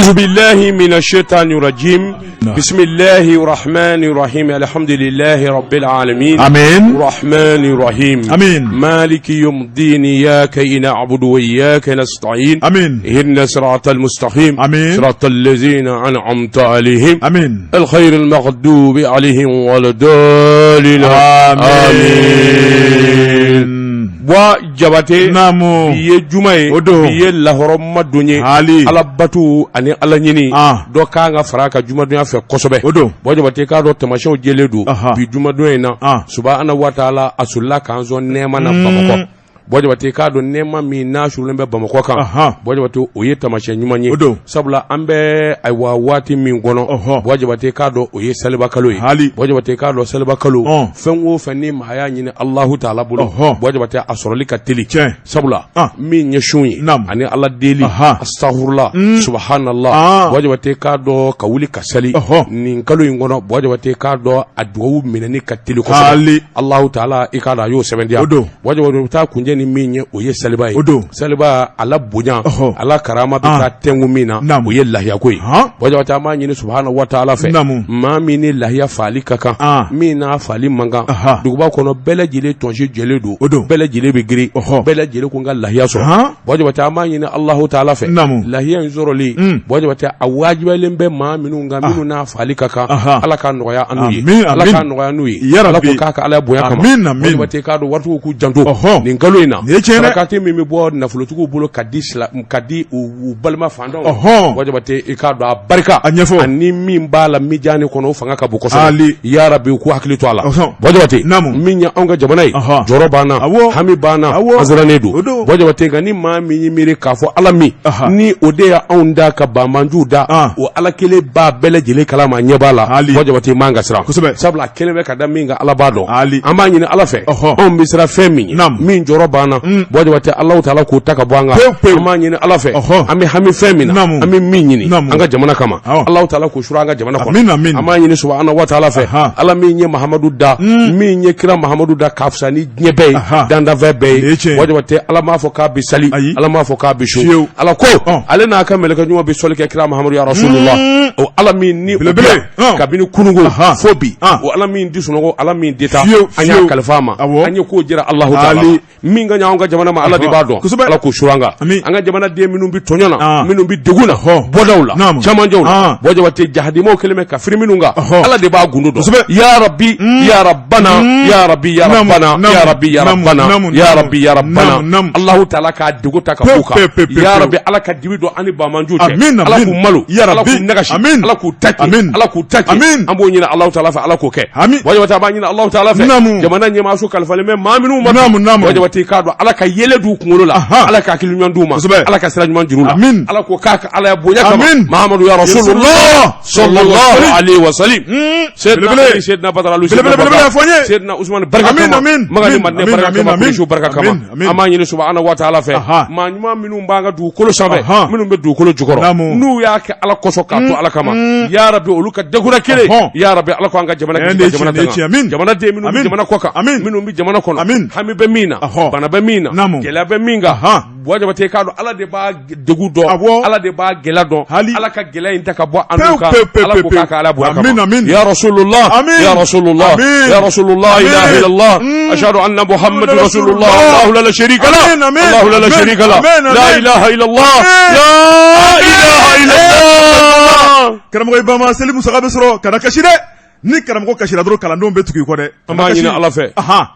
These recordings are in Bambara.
أعوذ بالله من الشيطان الرجيم بسم الله الرحمن الرحيم الحمد لله رب العالمين آمين. الرحمن الرحيم آمين. مالك يوم الدين إياك نعبد وإياك نستعين آمين. اهدنا الصراط المستقيم آمين. صراط الذين أنعمت عليهم آمين. الخير المغضوب عليهم ولا الضالين. آمين. Buwa Jabate. Naamu. Bi ye juma ye. O don. Bi ye lahɔrɔma don ye. Haali. Ala batu ani ala ɲini. Ah. Dɔ kan ka fara a kan jumadonya fɛ kosɛbɛ. O don. Buwa Jabate, k'a dɔn tamasiyɛnw jɛlen don. Aha. Bi jumadon in na. Ah. Subahana wa taala a solila k'an sɔn nɛɛma na Bamakɔ. Buwa Jabate, k'a dɔn nɛɛma min n'a surulen bɛ Bamakɔ kan. Aha. Buwa Jabate, o ye tamasiyɛn ɲuman ye. O don. Sabula an bɛ ayiwa waati min kɔnɔ. Ɔhɔ. Buwa Jabate, k'a dɔn o ye saliba kalo ye. Haali. Buwa Jabate, k'a dɔn saliba kalo. Ɔn. Fɛn o fɛn ni maa y'a ɲini Alahu taala bolo. Ɔhɔ. Buwa Jabate, a sɔrɔli ka teli. Tiɲɛ. Sabula Ah. min ye sun ye. Naam. Ani ala deli. Aha. Astahurula. Subhanallah. Ah. Buwa Jabate, k'a dɔn ka wuli ka sali. Ɔhɔ. Nin kalo in kɔnɔ, Buwa Jabate, k'a dɔn a dugawu minɛni ka teli kosɛbɛ. Haali. Alahu taala i k'a dɔn a y'o sɛbɛntiya. O don. Buwa Jabate, o bɛ taa kuncɛ ni min ye, o ye saliba ye. O don. Saliba a la bonya. Ɔhɔ. A la karama bɛ Ah. taa tɛnku min na. Naam. O ye lahiyako ye. Han. Buwa Jabate, an b'a ɲini subahana wa taala fɛ. Naamu. Maa min ni lahiya faali ka kan. Ah. Min n'a faali man kan. Aha. Duguba kɔnɔ bɛɛ lajɛlen tɔnsi jɛlen don. O don. Bɛɛ lajɛlen bɛ girin. Ɔhɔ. Bɛɛ lajɛlen ko n ka lahiya sɔrɔ. Han. Buwa Jabate, an b'a ɲini Alahu taala fɛ. Naamu. Lahiya in sɔrɔli. Mm. Buwa Jabate, a wajibiyalen bɛ maa minnu kan minnu n'a faali ka kan. Aha. Ala k'a nɔgɔya an n'u ye. Amin, Ala amin. k'a nɔgɔya n'u ye. Ya Ala Rabbi. k'o k'a ka Ala bonya kama. Amin, amin. Buwa Jabate, k'a dɔn waritigiw k'u janto. Ɔhɔ. Nin kalo in na. Nin ye tiɲɛ ye dɛ. Sarakati min bɛ bɔ nafolotigiw bolo ka di ka di u balima fantanw. Ɔhɔn. Buwa Jabate, i k'a dɔn a barika. A ɲɛfɔ. Ani min b'a la mijani kɔnɔ, o fanga ka bon kosɛbɛ. Ali. Ya Rabbi, u k'u hakili to a la. Ɔhɔn. Buwa Jabate. Naamu. Min ye anw ka jamana ye. Ɔhɔn. Jɔrɔ b'an na. Awɔ. Hami b'an na. Awɔ. An sirannen don. O don. Buwa Jabate, nka ni maa min y'i miiri k'a fɔ Ala min. Aha. Ni o de y'anw da ka banbaanciw da. Ah. O Ala kelen b'a bɛɛ lajɛlen kalama, ɲɛ b'a la. Ali. Buwa Jabate man ka siran. Kosɛbɛ. Sabula a kelen bɛ ka da min kan, Ala b'a dɔn. Ali. An b'a ɲini Ala fɛ. Ɔhɔ. Anw bɛ siran fɛn min ye. Naamu. Min jɔrɔ b'an na. Buwa Jabate, Alahu taala k'o ta ka bɔ an kan. Pewu, pewu. An b'a ɲini Ala fɛ. Ɔhɔ. An bɛ hami fɛn min na. Naamu. An bɛ min ɲini. Naamu. An ka jamana kama. Awɔ. Alahu taala k'o sura an ka jamana kɔnɔ. Amin, amin. An b'a ɲini subahana wa taala fɛ. Aha. Ala min ye Mahamadu da. Min ye kira Mahamadu da k'a fisa ni diɲɛ bɛɛ ye. Aha. Dandanfɛn bɛɛ Nin ye. ye tiɲɛ ye. Buwa Jabate, Ala m'a fɔ k'a bɛ sali. Ayi. Ala m'a fɔ k'a bɛ sun. Fiyewu. Ala ko. Ɔn. Ale n'a ka mɛlɛkɛ ɲuman bɛ sɔli kɛ kira Mahamadu ya Rasulullah. O Ala min ni o Belebele. bɛ yan Ɔn. kabini kununko Aha. fo bi. Ah. O Ala min di sunɔgɔ, Ala min di taa. Fiyewu, An y'a fiyewu. kalifa a ma. Awɔ. An ye ko jira Alahu taala. Ali. Min ka ɲi anw ka jamana ma, Ala de b'a dɔn. Kosɛbɛ. Ala k'o sura an kan. Amin. An ka jamana den minnu bɛ tɔɲɔ na, Ah. minnu bɛ degun na, Ɔhɔ. bɔdaw la, Naamu. camancɛw la. Ah. Buwa Jabate, jahadimaw kɛlen bɛ ka firi minnu kan, Ɔhɔ. Ala de b'a gundo dɔn. Kosɛbɛ. Ya Rabbi, ya Rabbana, ya Rabbi, ya Naamu, Rabbana, naamu, ya Rabbi, ya naamu, Rabbana, naamu, ya naamu, Rabbi, ya Rabbana. naamu, naamu. Alahu taala k'a degun ta ka Pewu, b'u kan. pewu, pewu, pewu, Ya pewu. Rabbi, Ala ka dibi don an ni banbaanciw cɛ. Amin, Ala amin. k'u malo, Ya Ala Rabbi. k'u nagasi, Amin. Ala k'u ta tiɲɛ, Amin. Ala k'u ta tiɲɛ. Amin. An b'o ɲini Alahu taala fɛ, Ala k'o kɛ. Amin. Buwa Jabate, an b'a ɲini Alahu taala fɛ. Naamu. Jamana ɲɛmaaso kalifalen bɛ maa minnu ma bi. Naamu, naamu. Buwa Jabate, k'a dɔn Ala ka yɛlɛ d'u kunkolo la. Aha. Ala ka hakili ɲuman d'u ma. Kosɛbɛ. Ala ka sira ɲuman jir'u la. Amin. Ala k'o k'a ka Ala ya bonya kama. Amin. Mahamadu ya Rasulullah sallallahu alaihi wa sallim. Seydina Belebele. Ali, Seydina Badara Alu, Belebele, Seydina belebele, Bakar, a fɔ n ye. Seydina Usmani barika Amin, kama. amin. Maga ni Amin, Madinɛ amin, barika amin, kama, amin. Kuresiw barika kama. Amin, amin. An b'a ɲini subahana wa taala fɛ. Aha. Maa ɲuman minnu b'an ka dugukolo sanfɛ, Aha. minnu bɛ dugukolo jukɔrɔ, Naamu. n'u y'a kɛ Ala kosɔn k'a to Ala kama, ya Rabbi, olu ka dekura kelen, Ɔhɔn. ya Rabbi, Ala ko an ka jamana Eh, kisi ne ka ye jamana tiɲɛ, ne ye tanga. tiɲɛ. Amin. Jamana den minnu bɛ Amin. jamana kɔ kan, Amin. minnu bɛ jamana kɔnɔ, Amin. hami bɛ min na, Ɔhɔ. bana bɛ min na, Naamu. gɛlɛya bɛ min kan, Ahan. Buwa Jabate, k'a dɔn Ala de b'a degun dɔn, Awɔ. Ala de b'a gɛlɛya dɔn, Hali. Ala ka gɛlɛya in ta ka bɔ an Pewu, n'u kan, pewu, pewu, Ala k'o pewu. k'a ka Ala bonya kama. Amin, amin. Ya Rasulullah, Amin. ya Rasulullah, Amin. ya Rasulullah, Amin. ilaha illallah, ashhadu anna Muhammadan Rasulullah, Rasulullah. Allahu la sharika lah, Amin, amin. Allahu la Amin, sharika lah, amin, la amin. ilaha illallah, Amin. la ilaha illallah. Karamɔgɔ Ibama, seli musaka bɛ sɔrɔ, kana kasi dɛ. Ni karamɔgɔ kasira dɔrɔn, kalandenw bɛ tugu i kɔ dɛ. An b'a ɲini Ala fɛ. Ahan.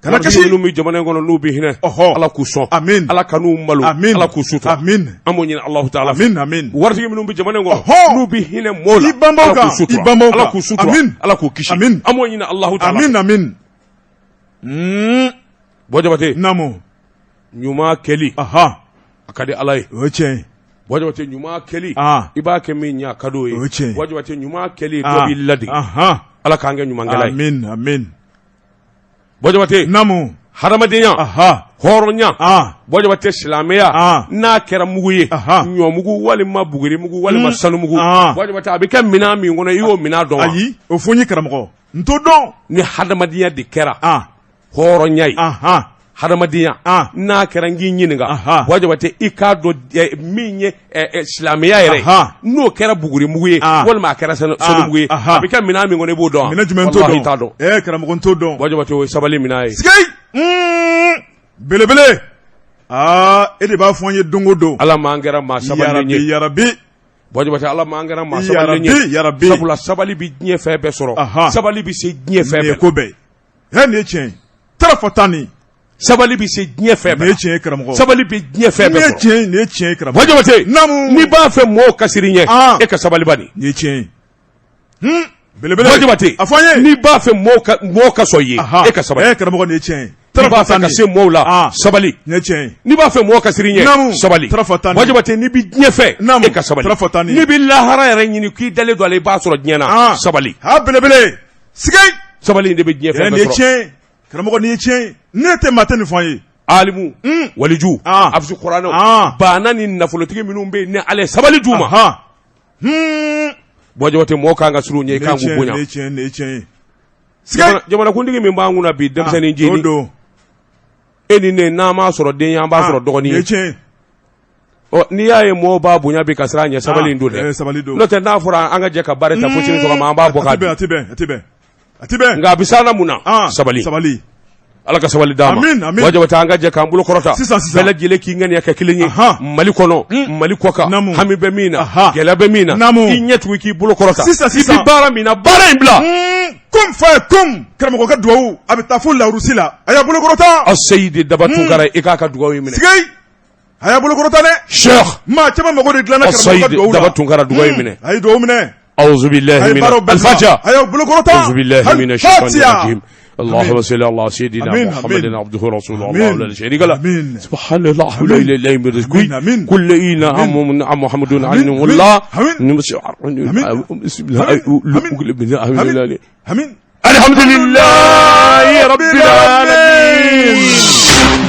Kana Waritigi kasi. minnu bɛ jamana in kɔnɔ n'u bɛ hinɛ, Ɔhɔ. Ala k'u sɔn, Amin. Ala ka n'u malo, Amin. Ala k'u sutura. Amin. An b'o ɲini Alahu taala fɛ. Amin, amin. Waritigi minnu bɛ jamana in kɔnɔ Ɔhɔ. n'u bɛ hinɛ mɔɔw la, I banbaw Ala k'u kan, sutura, i banbaw Ala kan. k'u sutura, Amin. Ala k'u kisi. Amin. An b'o ɲini Alahu taala fɛ. Amin, amin. Buwa Jabate, Naamu. ɲuman kɛli Ahan. a ka di Ala ye. O ye tiɲɛ ye. Buwa Jabate, ɲuman kɛli, Ah. i b'a kɛ min ɲɛ, a ka d'o ye. O ye tiɲɛ ye. Buwa Jabate, ɲuman kɛli, dɔ Ah. b'i ladege. Ahan. Ala k'an kɛ ɲumankɛla ye. Amin, amin. Buwa Jabate, Naamu. hadamadenya, Aha. hɔrɔnya, Ah. Buwa Jabate, silamɛya Ah. n'a kɛra mugu ye, Aha. ɲɔmugu walima bugurimugu walima sanumugu, Ah. Buwa Jabate, a bɛ kɛ minɛn min kɔnɔ, i y'o minɛn dɔn wa? Ayi, o fɔ n ye karamɔgɔ. N t'o dɔn. Ni hadamadenya de kɛra Ah. hɔrɔnya ye, Ahan. Hadamadenya Ah. n'a kɛra n k'i ɲininka Aha. Buwa Jabate i k'a dɔn min ye silamɛya yɛrɛ ye Aha. n'o kɛra bugurimugu ye Ah. walima a kɛra sanu ye Aha. a bɛ kɛ minɛn min kɔnɔ i b'o dɔn wa? Minɛn jumɛn t'o Walahi, dɔn i t'a dɔn. Karamɔgɔ n t'o dɔn. Buwa Jabate o ye sabali minɛn ye. Sigei belebele aa e de b'a fɔ an ye don o don. Ala m'an kɛra maa sabalilen Yarabi ye. yarabi. Buwa Jabate Ala m'an kɛra maa sabalilen ye. Yarabi yarabi. Sabula sabali bɛ diɲɛ fɛn bɛɛ sɔrɔ. Aha. Sabali bɛ se diɲɛ fɛn Nin ye bɛɛ. ko bɛɛ ye. Nin ye tiɲɛ ye. Tarafa tan ni. Sabali bɛ se diɲɛ fɛn Nin ye bɛɛ. tiɲɛ ye karamɔgɔ. Sabali bɛ diɲɛ fɛn Nin bɛɛ ye sɔrɔ. tiɲɛ ye nin ye tiɲɛ ye karamɔgɔ. Buwa Jabate Naamu. n'i b'a fɛ mɔgɔw ka siran i ɲɛ Ah. e ka sabali bani. Nin ye tiɲɛ ye. Belebele. Buwa Jabate A fɔ an ye. n'i b'a fɛ mɔgɔw ka sɔn i ye Aha. e ka sabali. Karamɔgɔ nin ye tiɲɛ ye. N'i b'a fɛ ka se mɔgɔw la Ah. sabali. Nin ye tiɲɛ ye. N'i b'a fɛ mɔgɔw ka siran i ɲɛ Naamu. sabali. Tarafa tan ni. Buwa Jabate n'i bɛ diɲɛ fɛ Naamu. e ka sabali. Tarafa tan ni. N'i bɛ lahara yɛrɛ ɲini k'i dalen don a la i b'a sɔrɔ diɲɛ na Ah. sabali. Ha belebele. Sigei. Sabali in de bɛ diɲɛ fɛn Nin ye bɛɛ sɔrɔ. tiɲɛ ye. Karamɔgɔ nin ye tiɲɛ ye. Ne tɛ maa tɛ nin fɔ an ye. Alimu waliju Ah. hafizu kuranɛw Ah. baana ni nafolotigi minnu bɛ yen ni Ala ye sabali d'u ma. Aha. Buwa Jabate mɔgɔw kan ka siran u ɲɛ i kan k'u bonya. Nin ye tiɲɛ nin ye tiɲɛ ye. Sigei. Jamanakuntigi min b'an kunna bi denmisɛnnin O jeni don. e ni ne n'an m'a sɔrɔ den ye an b'a sɔrɔ dɔgɔnin Nin ye ye. tiɲɛ ye. Ɔ n'i y'a ye mɔgɔw b'a bonya bi ka siran a ɲɛ sabali in don Ah, dɛ. sabali don. N'o tɛ n'a fɔra an ka jɛ ka baara ta fo sini sɔgɔma an b'a bɔ k'a A tɛ bɛn dun. a tɛ bɛn a tɛ bɛn. A tɛ bɛn. Nka a bɛ s'an na mun na? Ah, Sabali. Sabali. Ala ka sabali d'an ma. Amin, amin. Buwa Jabate an ka jɛ k'an bolo kɔrɔta. Sisan, sisan. Bɛɛ lajɛlen k'i ŋaniya kɛ kelen ye. Ahan. Mali kɔnɔ, Mali kɔkan, Naamu. hami bɛ min na, Aha. gɛlɛya bɛ min na, Naamu. i ɲɛ tugun i k'i bolo kɔrɔta. Sisan, sisan. I bɛ baara min na, baara in bila. Kum fa kum karamɔgɔ ka duwawu a bɛ taa fo lawurusi la a y'a bolo kɔrɔta. Aseyidi Daba Tunkara i k'a ka dugawu in minɛ. Sigei a y'a bolo kɔrɔta dɛ. Cheikh Maa caman mago de dilanna karamɔgɔ ka Aseyidi duwawu la. Daba Tunkara dugawu in minɛ. A ye duwawu minɛ. أعوذ بالله A ye من baaraw bɛɛ bila. الفاتحة A y'aw bolo kɔrɔta. أعوذ بالله من الشيطان Al-Fatiha. الرجيم اللهم صل على سيدنا آمين، محمد آمين. عبده ورسوله آمين. الله لا شريك له آمين. سبحان الله لا اله الا هو آمين، آمين. كل إنا محمد آمين، الله آمين. آمين. Amin. الحمد لله رب العالمين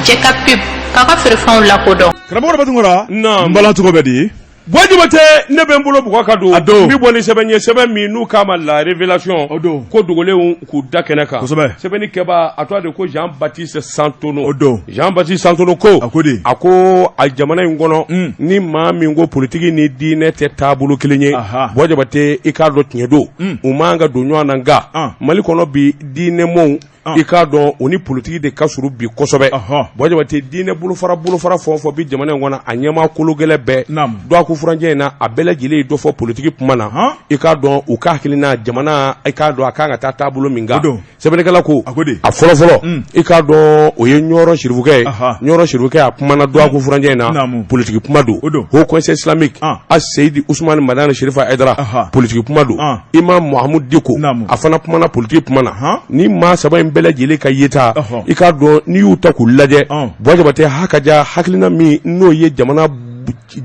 Cɛ ka pub k'a ka feerefɛnw lakodɔn. Karamɔgɔ Daba Tunkara. Naam. N balan tɔgɔ bɛ di. Buwa Jabate ne bɛ n bolo bugɔ ka don A don. n bɛ bɔ ni sɛbɛn ye sɛbɛn min n'u k'a ma la révélation O don. ko dogolenw k'u da kɛnɛ kan Kosɛbɛ. sɛbɛnni kɛbaa a tɔgɔ de ko Jean Baptiste Santono O don. Jean Baptiste Santono ko A ko di? a ko a jamana in kɔnɔ ni maa min ko politiki ni diinɛ tɛ taabolo kelen ye Aha. Buwa Jabate i k'a dɔn tiɲɛ don u man ka don ɲɔgɔn na nka Ah. Mali kɔnɔ bi diinɛmɔw Ah. i k'a dɔn u ni politiki de ka surun bi kosɛbɛ Ɔhɔ. Buwa Jabate diinɛ bolofara fɛn o fɛn bi jamana in kɔnɔ a ɲɛmaa kologɛlɛn bɛɛ Naamu. dɔgɔkun furancɛ in na a bɛɛ lajɛlen ye dɔ fɔ politiki kuma na Han. i k'a dɔn u ka hakilina jamana i k'a dɔn a kan ka taa taabolo min kan O don. sɛbɛnnikɛla ko A ko di? a fɔlɔfɔlɔ i k'a dɔn o ye Ɲɔrɔ Sirifukɛ ye Aha. Ɲɔrɔ Sirifukɛ a kumana dɔgɔkun furancɛ in na Naamu. politiki kuma don O don. Haut Conseil islamique Ah. a Seyidi Usumani Madani Serifa Hayidara Aha. politiki kuma don Ah. Imam Mahamudu Diko Naamu. a fana kumana politiki kuma na Han. ni maa saba in bɛɛ lajɛlen ka yeta Ɔhɔ. i k'a dɔn n'i y'u ta k'u lajɛ Ɔn. Buwa Jabate ha ka ja hakilina min n'o ye jamana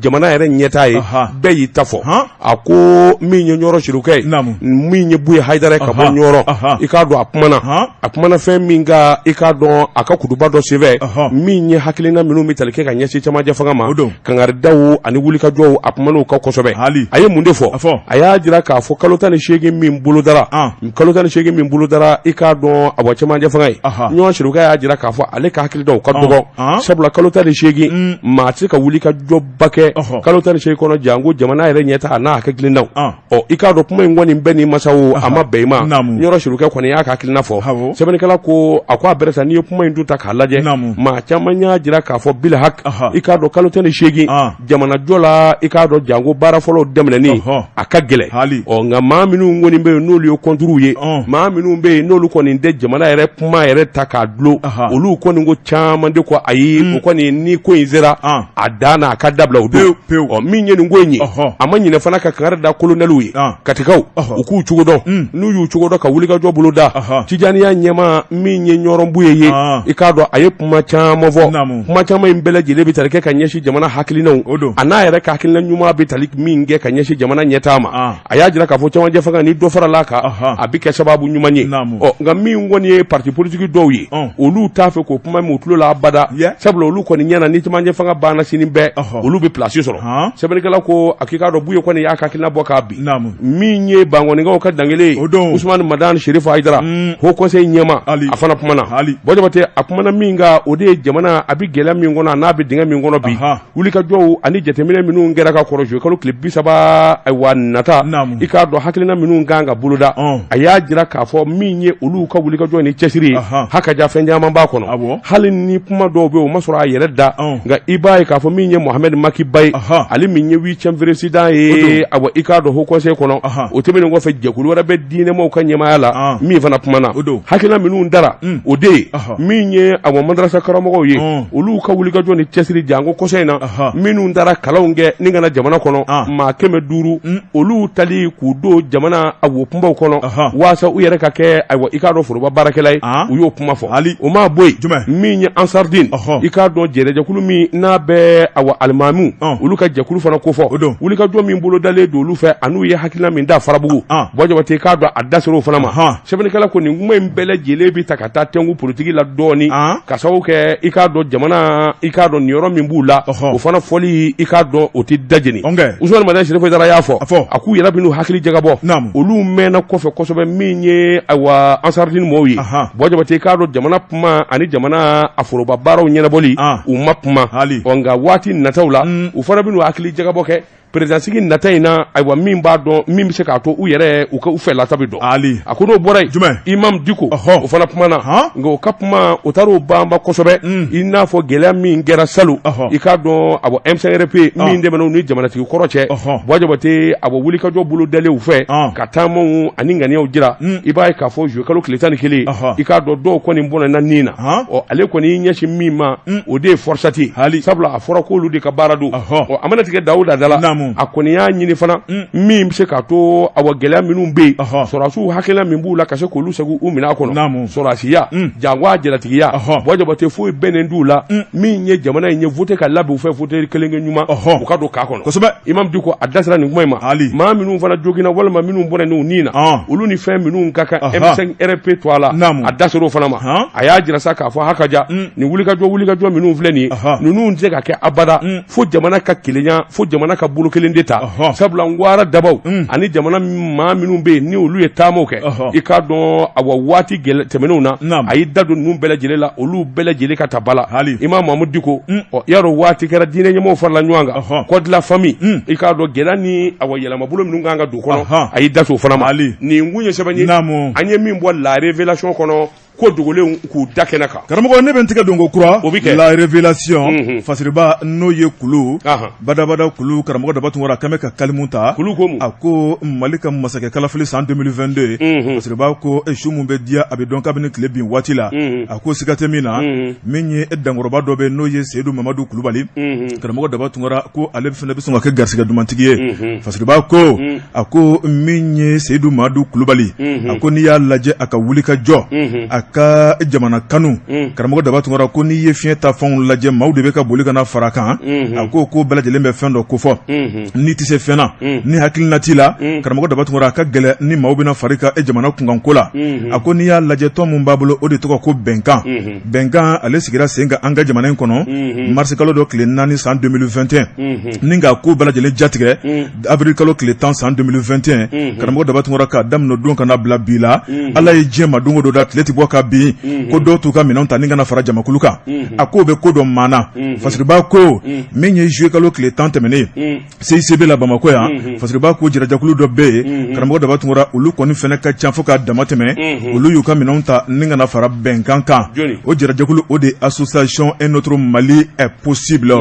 jamana yɛrɛ ɲɛtaa ye Aha. bɛɛ y'i ta fɔ Han. a ko min ye Ɲɔrɔ Sirifukɛ ye Naamu. min ye Buye Hayidara ye ka bɔ Aha. Ɲɔrɔ Aha. i k'a dɔn a kumana Han. a kumana fɛn min kan i k'a dɔn a ka kutuba dɔ senfɛ Ɔhɔ. min ye hakilina minnu bɛ tali kɛ ka ɲɛsin camancɛ fanga ma O don. kangaridaw ani wulikajɔw a kuman'o kan kosɛbɛ Hali. a ye mun de fɔ A fɔ. a y'a jira k'a fɔ kalo 18 min bolodara An. kalo 18 min bolodara i k'a dɔn a bɔ camancɛ fanga ye Aha. Ɲɔrɔ Sirifukɛ y'a jira k'a fɔ ale ka hakilidaw ka Ɔn. dɔgɔ An. sabula kalo 18 maa tɛ se ka wulikajɔba kɛ Ɔhɔ. kalo 18 kɔnɔ janko jamana yɛrɛ ɲɛtaa n'a hakilinaw An. ɔ i k'a dɔn kuma in kɔni bɛɛ ni masaw a ma bɛn i ma Naamu. Ɲɔrɔ Sirifukɛ kɔni y'a ka hakilina fɔ Awɔ. sɛbɛnnikɛla ko a ko a bɛrɛ sa n'i ye kuma in dun ta k'a lajɛ Naamu. maa caman y'a jira k'a fɔ bil hak Aha. i k'a dɔn kalo 18 An. jamanajɔ la i k'a dɔn janko baara fɔlɔw daminɛni Ɔhɔ. a ka gɛlɛn Hali. ɔ nka maa minnu kɔni bɛ yen n'olu ye kɔnturu ye Ɔn. maa minnu bɛ yen n'olu kɔni tɛ jamana yɛrɛ kuma yɛrɛ ta k'a dulon Aha. olu kɔni ko caman de ko ayi o kɔni ni ko in sera An. a dan na a ka dabila o don Pewu, pewu. ɔ min ye nin ko in ye Ɔhɔ. a ma ɲinɛ fana ka kangari da kolonɛliw ye An. katikaw Ɔhɔ. u k'u cogo dɔn n'u y'u cogo dɔn ka wulikajɔ bolo da Aha. Tijaniya ɲɛmaa min ye Ɲɔrɔ Buye ye An. i k'a dɔn a ye kuma caman fɔ Naamu. kuma caman in bɛɛ lajɛlen bɛ tali kɛ ka ɲɛsin jamana hakilinaw O don. a n'a yɛrɛ ka hakilina ɲuman bɛ tali min kɛ ka ɲɛsin jamana ɲɛtaa ma An. a y'a jira k'a fɔ cɛmancɛ fanga ni dɔ farala a kan Aha. a bɛ kɛ sababu ɲuman ye Naamu. ɔ nka min kɔni ye parti politique dɔw ye Ɔn. olu t'a fɛ k'o kuma mɛn u tulo la abada Yeah. sabula olu kɔni ɲɛna ni cɛmancɛ fanga banna sini bɛɛ Ɔhɔ. Olu bɛ place sɔrɔ. Sɛbɛnnikɛla ko a k'i k'a dɔn Buye kɔni y'a ka hakilina bɔ k'a bin. Min ye Bankɔnikaw ka dankelen ye, Usumani Madani Serifu Hayidara, Haut Conseil ɲɛmaa, a fana kumana. Buwa Jabate, a kumana min kan, o de ye jamana a bɛ gɛlɛya min kɔnɔ, a n'a bɛ dingɛ min kɔnɔ bi, wulikajɔw ani jateminɛ minnu kɛra ka kɔrɔ juillet kalo tile 30, ayiwa, nata, i k'a dɔn hakilina minnu kan ka boloda. A y'a jira k'a fɔ min ye olu ka wulikajɔ ni cɛsiri ye, hakaja, fɛn caman b'a kɔnɔ. Hali ni kuma dɔw bɛ yen, o ma sɔrɔ a yɛrɛ da, nka i b'a ye k'a fɔ min ye Mohamed Maki Ba ye, ale min ye huitième président ye, awa, i k'a dɔn Haut Conseil kɔnɔ. O tɛmɛnen kɔfɛ, jɛkulu wɛrɛ bɛ diinɛmaw ka ɲɛmaaya la min fana kumana. Hakilina minnu dara, o de ye min ye, awa, madarasa karamɔgɔw ye, olu ka wulikajɔ ni cɛsiri, janko kɔsa in na minnu taara kalanw kɛ ni ka na jamana kɔnɔ, maa 500, olu tali k'u don jamana awo kunbaw kɔnɔ waasa u yɛrɛ ka kɛ, ayiwa, i k'a dɔn foroba baarakɛla ye, u y'o kuma fɔ. O maa bɔ yen, min ye Ansardine, i k'a dɔn jɛrɛjɛkulu min n'a bɛ, awa, alimamiw, olu ka jɛkulu fana kofɔ, wulikajɔ min bolodalen don olu fɛ an'u ye hakilina min da Farabugu, Buwa Jabate, i k'a dɔn a da sera o fana ma. Sɛbɛnnikɛla ko nin kuma in bɛɛ lajɛlen bɛ ta ka taa tɛnku politiki la dɔɔnin, ka sababu kɛ, i k'a dɔn jamana, i k'a dɔn niyɔrɔ min b'u la, o fana fɔli, i k'a dɔn o tɛ da jeni. Usumani Madani Serifu Hayidara y'a fɔ, a k'u yɛrɛ bɛn'u hakili jagabɔ. Olu mɛnna kɔfɛ kosɛbɛ. Min ye, ayiwa, Ansardine mɔgɔw ye, Buwa Jabate, i k'a dɔn jamana kuma ani jamana a foroba baaraw ɲɛnabɔli, u ma kuma. Ɔ, nka waati nataw la, u fana bɛn'u hakili jagabɔ kɛ président sigi nata in na, ayiwa, min b'a dɔn min bɛ se k'a to u yɛrɛ u ka u fɛlata bɛ dɔn. Ali. A ko n'o bɔra yen, Jumɛn? Imam Diko, o fana kumana, nka o ka kuma, o taara o banba kosɛbɛ, i n'a fɔ gɛlɛya min kɛra salon, i k'a dɔn, awɔ, M5RP min tɛmɛna u ni jamanatigi kɔrɔ cɛ, Buwa Jabate, awɔ, wulikajɔ bolo dalen u fɛ ka taamaw ani ŋaniyaw jira, i b'a ye k'a fɔ juillet kalo tile 11, i k'a dɔn dɔw kɔni bɔnɛna nin na. Ɔ, ale kɔni y'i ɲɛsin min ma, o de ye FORSAT ye, sabula a fɔra k'olu de ka baara don. Ɔ, a mana tigɛ Dawuda da la, a kɔni y'a ɲini fana min bɛ se k'a to, awa, gɛlɛya minnu bɛ yen, sɔrɔdasiw hakilina min b'u la, ka se k'olu segin u minɛn kɔnɔ, sɔrɔdasiya janko a jalatigiya, Buwa Jabate, foyi bɛnnen t'u la. Min ye jamana in ye, vote ka labɛn u fɛ, vote kelen kɛ ɲuman, u ka don camp kɔnɔ. Imam Diko a da sera nin kuma in ma. Maa minnu fana joginna walima minnu bɔnɛna u ni na, olu ni fɛn minnu ka kan M5RP to a la, a da sera o fana ma. A y'a jira sa k'a fɔ hakaja, nin wulikajɔ minnu filɛ nin ye, ninnu tɛ se ka kɛ abada fo jamana ka kelenya, fo jamana ka bolo kelen de ta, sabula ngwara dabaw ani jamana maa minnu bɛ yen ni olu ye taamaw kɛ, i k'a dɔn, awa, waati tɛmɛnenw na, a y'i da don ninnu bɛɛ lajɛlen la, olu bɛɛ lajɛlen ka ta ba la. Imam Mahamudu Diko, ɔ, i y'a dɔn waati kɛra diinɛ ɲɛmɔgɔw farala ɲɔgɔn kan, Code de la famille, i k'a dɔn gɛlɛya ni, awa, yɛlɛmabolo minnu kan ka don kɔnɔ, a y'i da o fana ma. Nin kun ye sɛbɛn ye an ye min bɔ La Révélation kɔnɔ, ko dogolenw k'u da kɛnɛ kan. Karamɔgɔ, ne bɛ n tigɛ don ko kura. O bɛ kɛ. La Révélation, fasiriba n'o ye kulu badabada kulu, karamɔgɔ Daba Tunkara kan bɛ ka kalimu ta. Kulu ko mun? A ko Mali ka masakɛ kalafili san 2022, fasiriba ko su min bɛ diya, a bɛ dɔn kabini tile bin waati la. A ko siga tɛ min na, min ye dankɔrɔba dɔ bɛ, n'o ye Seyidu Mamadu Kulubali, karamɔgɔ Daba Tunkara ko ale fana bɛ sɔn ka kɛ garisɛgɛ dumantigi ye. Fasiriba ko, a ko min ye Seyidu Mamadu Kulubali, a ko n'i y'a lajɛ a ka wuli ka jɔ, a ka jamana kanu, karamɔgɔ Daba Tunkara ko n'i ye fiɲɛ ta fɛnw lajɛ, maaw de bɛ ka boli ka na fara kan. A ko ko bɛɛ lajɛlen bɛ fɛn dɔ kofɔ. N'i tɛ se fɛn na, ni hakilina t'i la, karamɔgɔ Daba Tunkara, a ka gɛlɛn ni maaw bɛna fara i kan e jamana kunkanko la. A ko n'i y'a lajɛ, tɔn min b'a bolo, o de tɔgɔ ko Bɛnkan. Bɛnkan, ale sigira sen kan an ka jamana in kɔnɔ marisi kalo dɔ tile 4 san 2021, ni k'a ko bɛɛ lajɛlen jatigɛ avril kalo tile 10 san 2021. Karamɔgɔ Daba Tunkara, k'a daminɛ don ka na bila bi la, Ala ye diɲɛ ma don o don da, tile tɛ bɔ ka bin ko dɔw t'u ka minɛnw ta ni ka na fara jamakulu kan. A k'o bɛ ko dɔ maa na. Fasiriba ko min ye juillet kalo tile 10 tɛmɛnen CICB la Bamakɔ yan, fasiriba ko jirajakulu dɔ bɛ yen, karamɔgɔ Daba Tunkara, olu kɔni fana ka ca fo k'a dama tɛmɛ. Olu y'u ka minɛnw ta ni ka na fara Bɛnkan kan. O jirajakulu, o de association Un autre Mali est possible.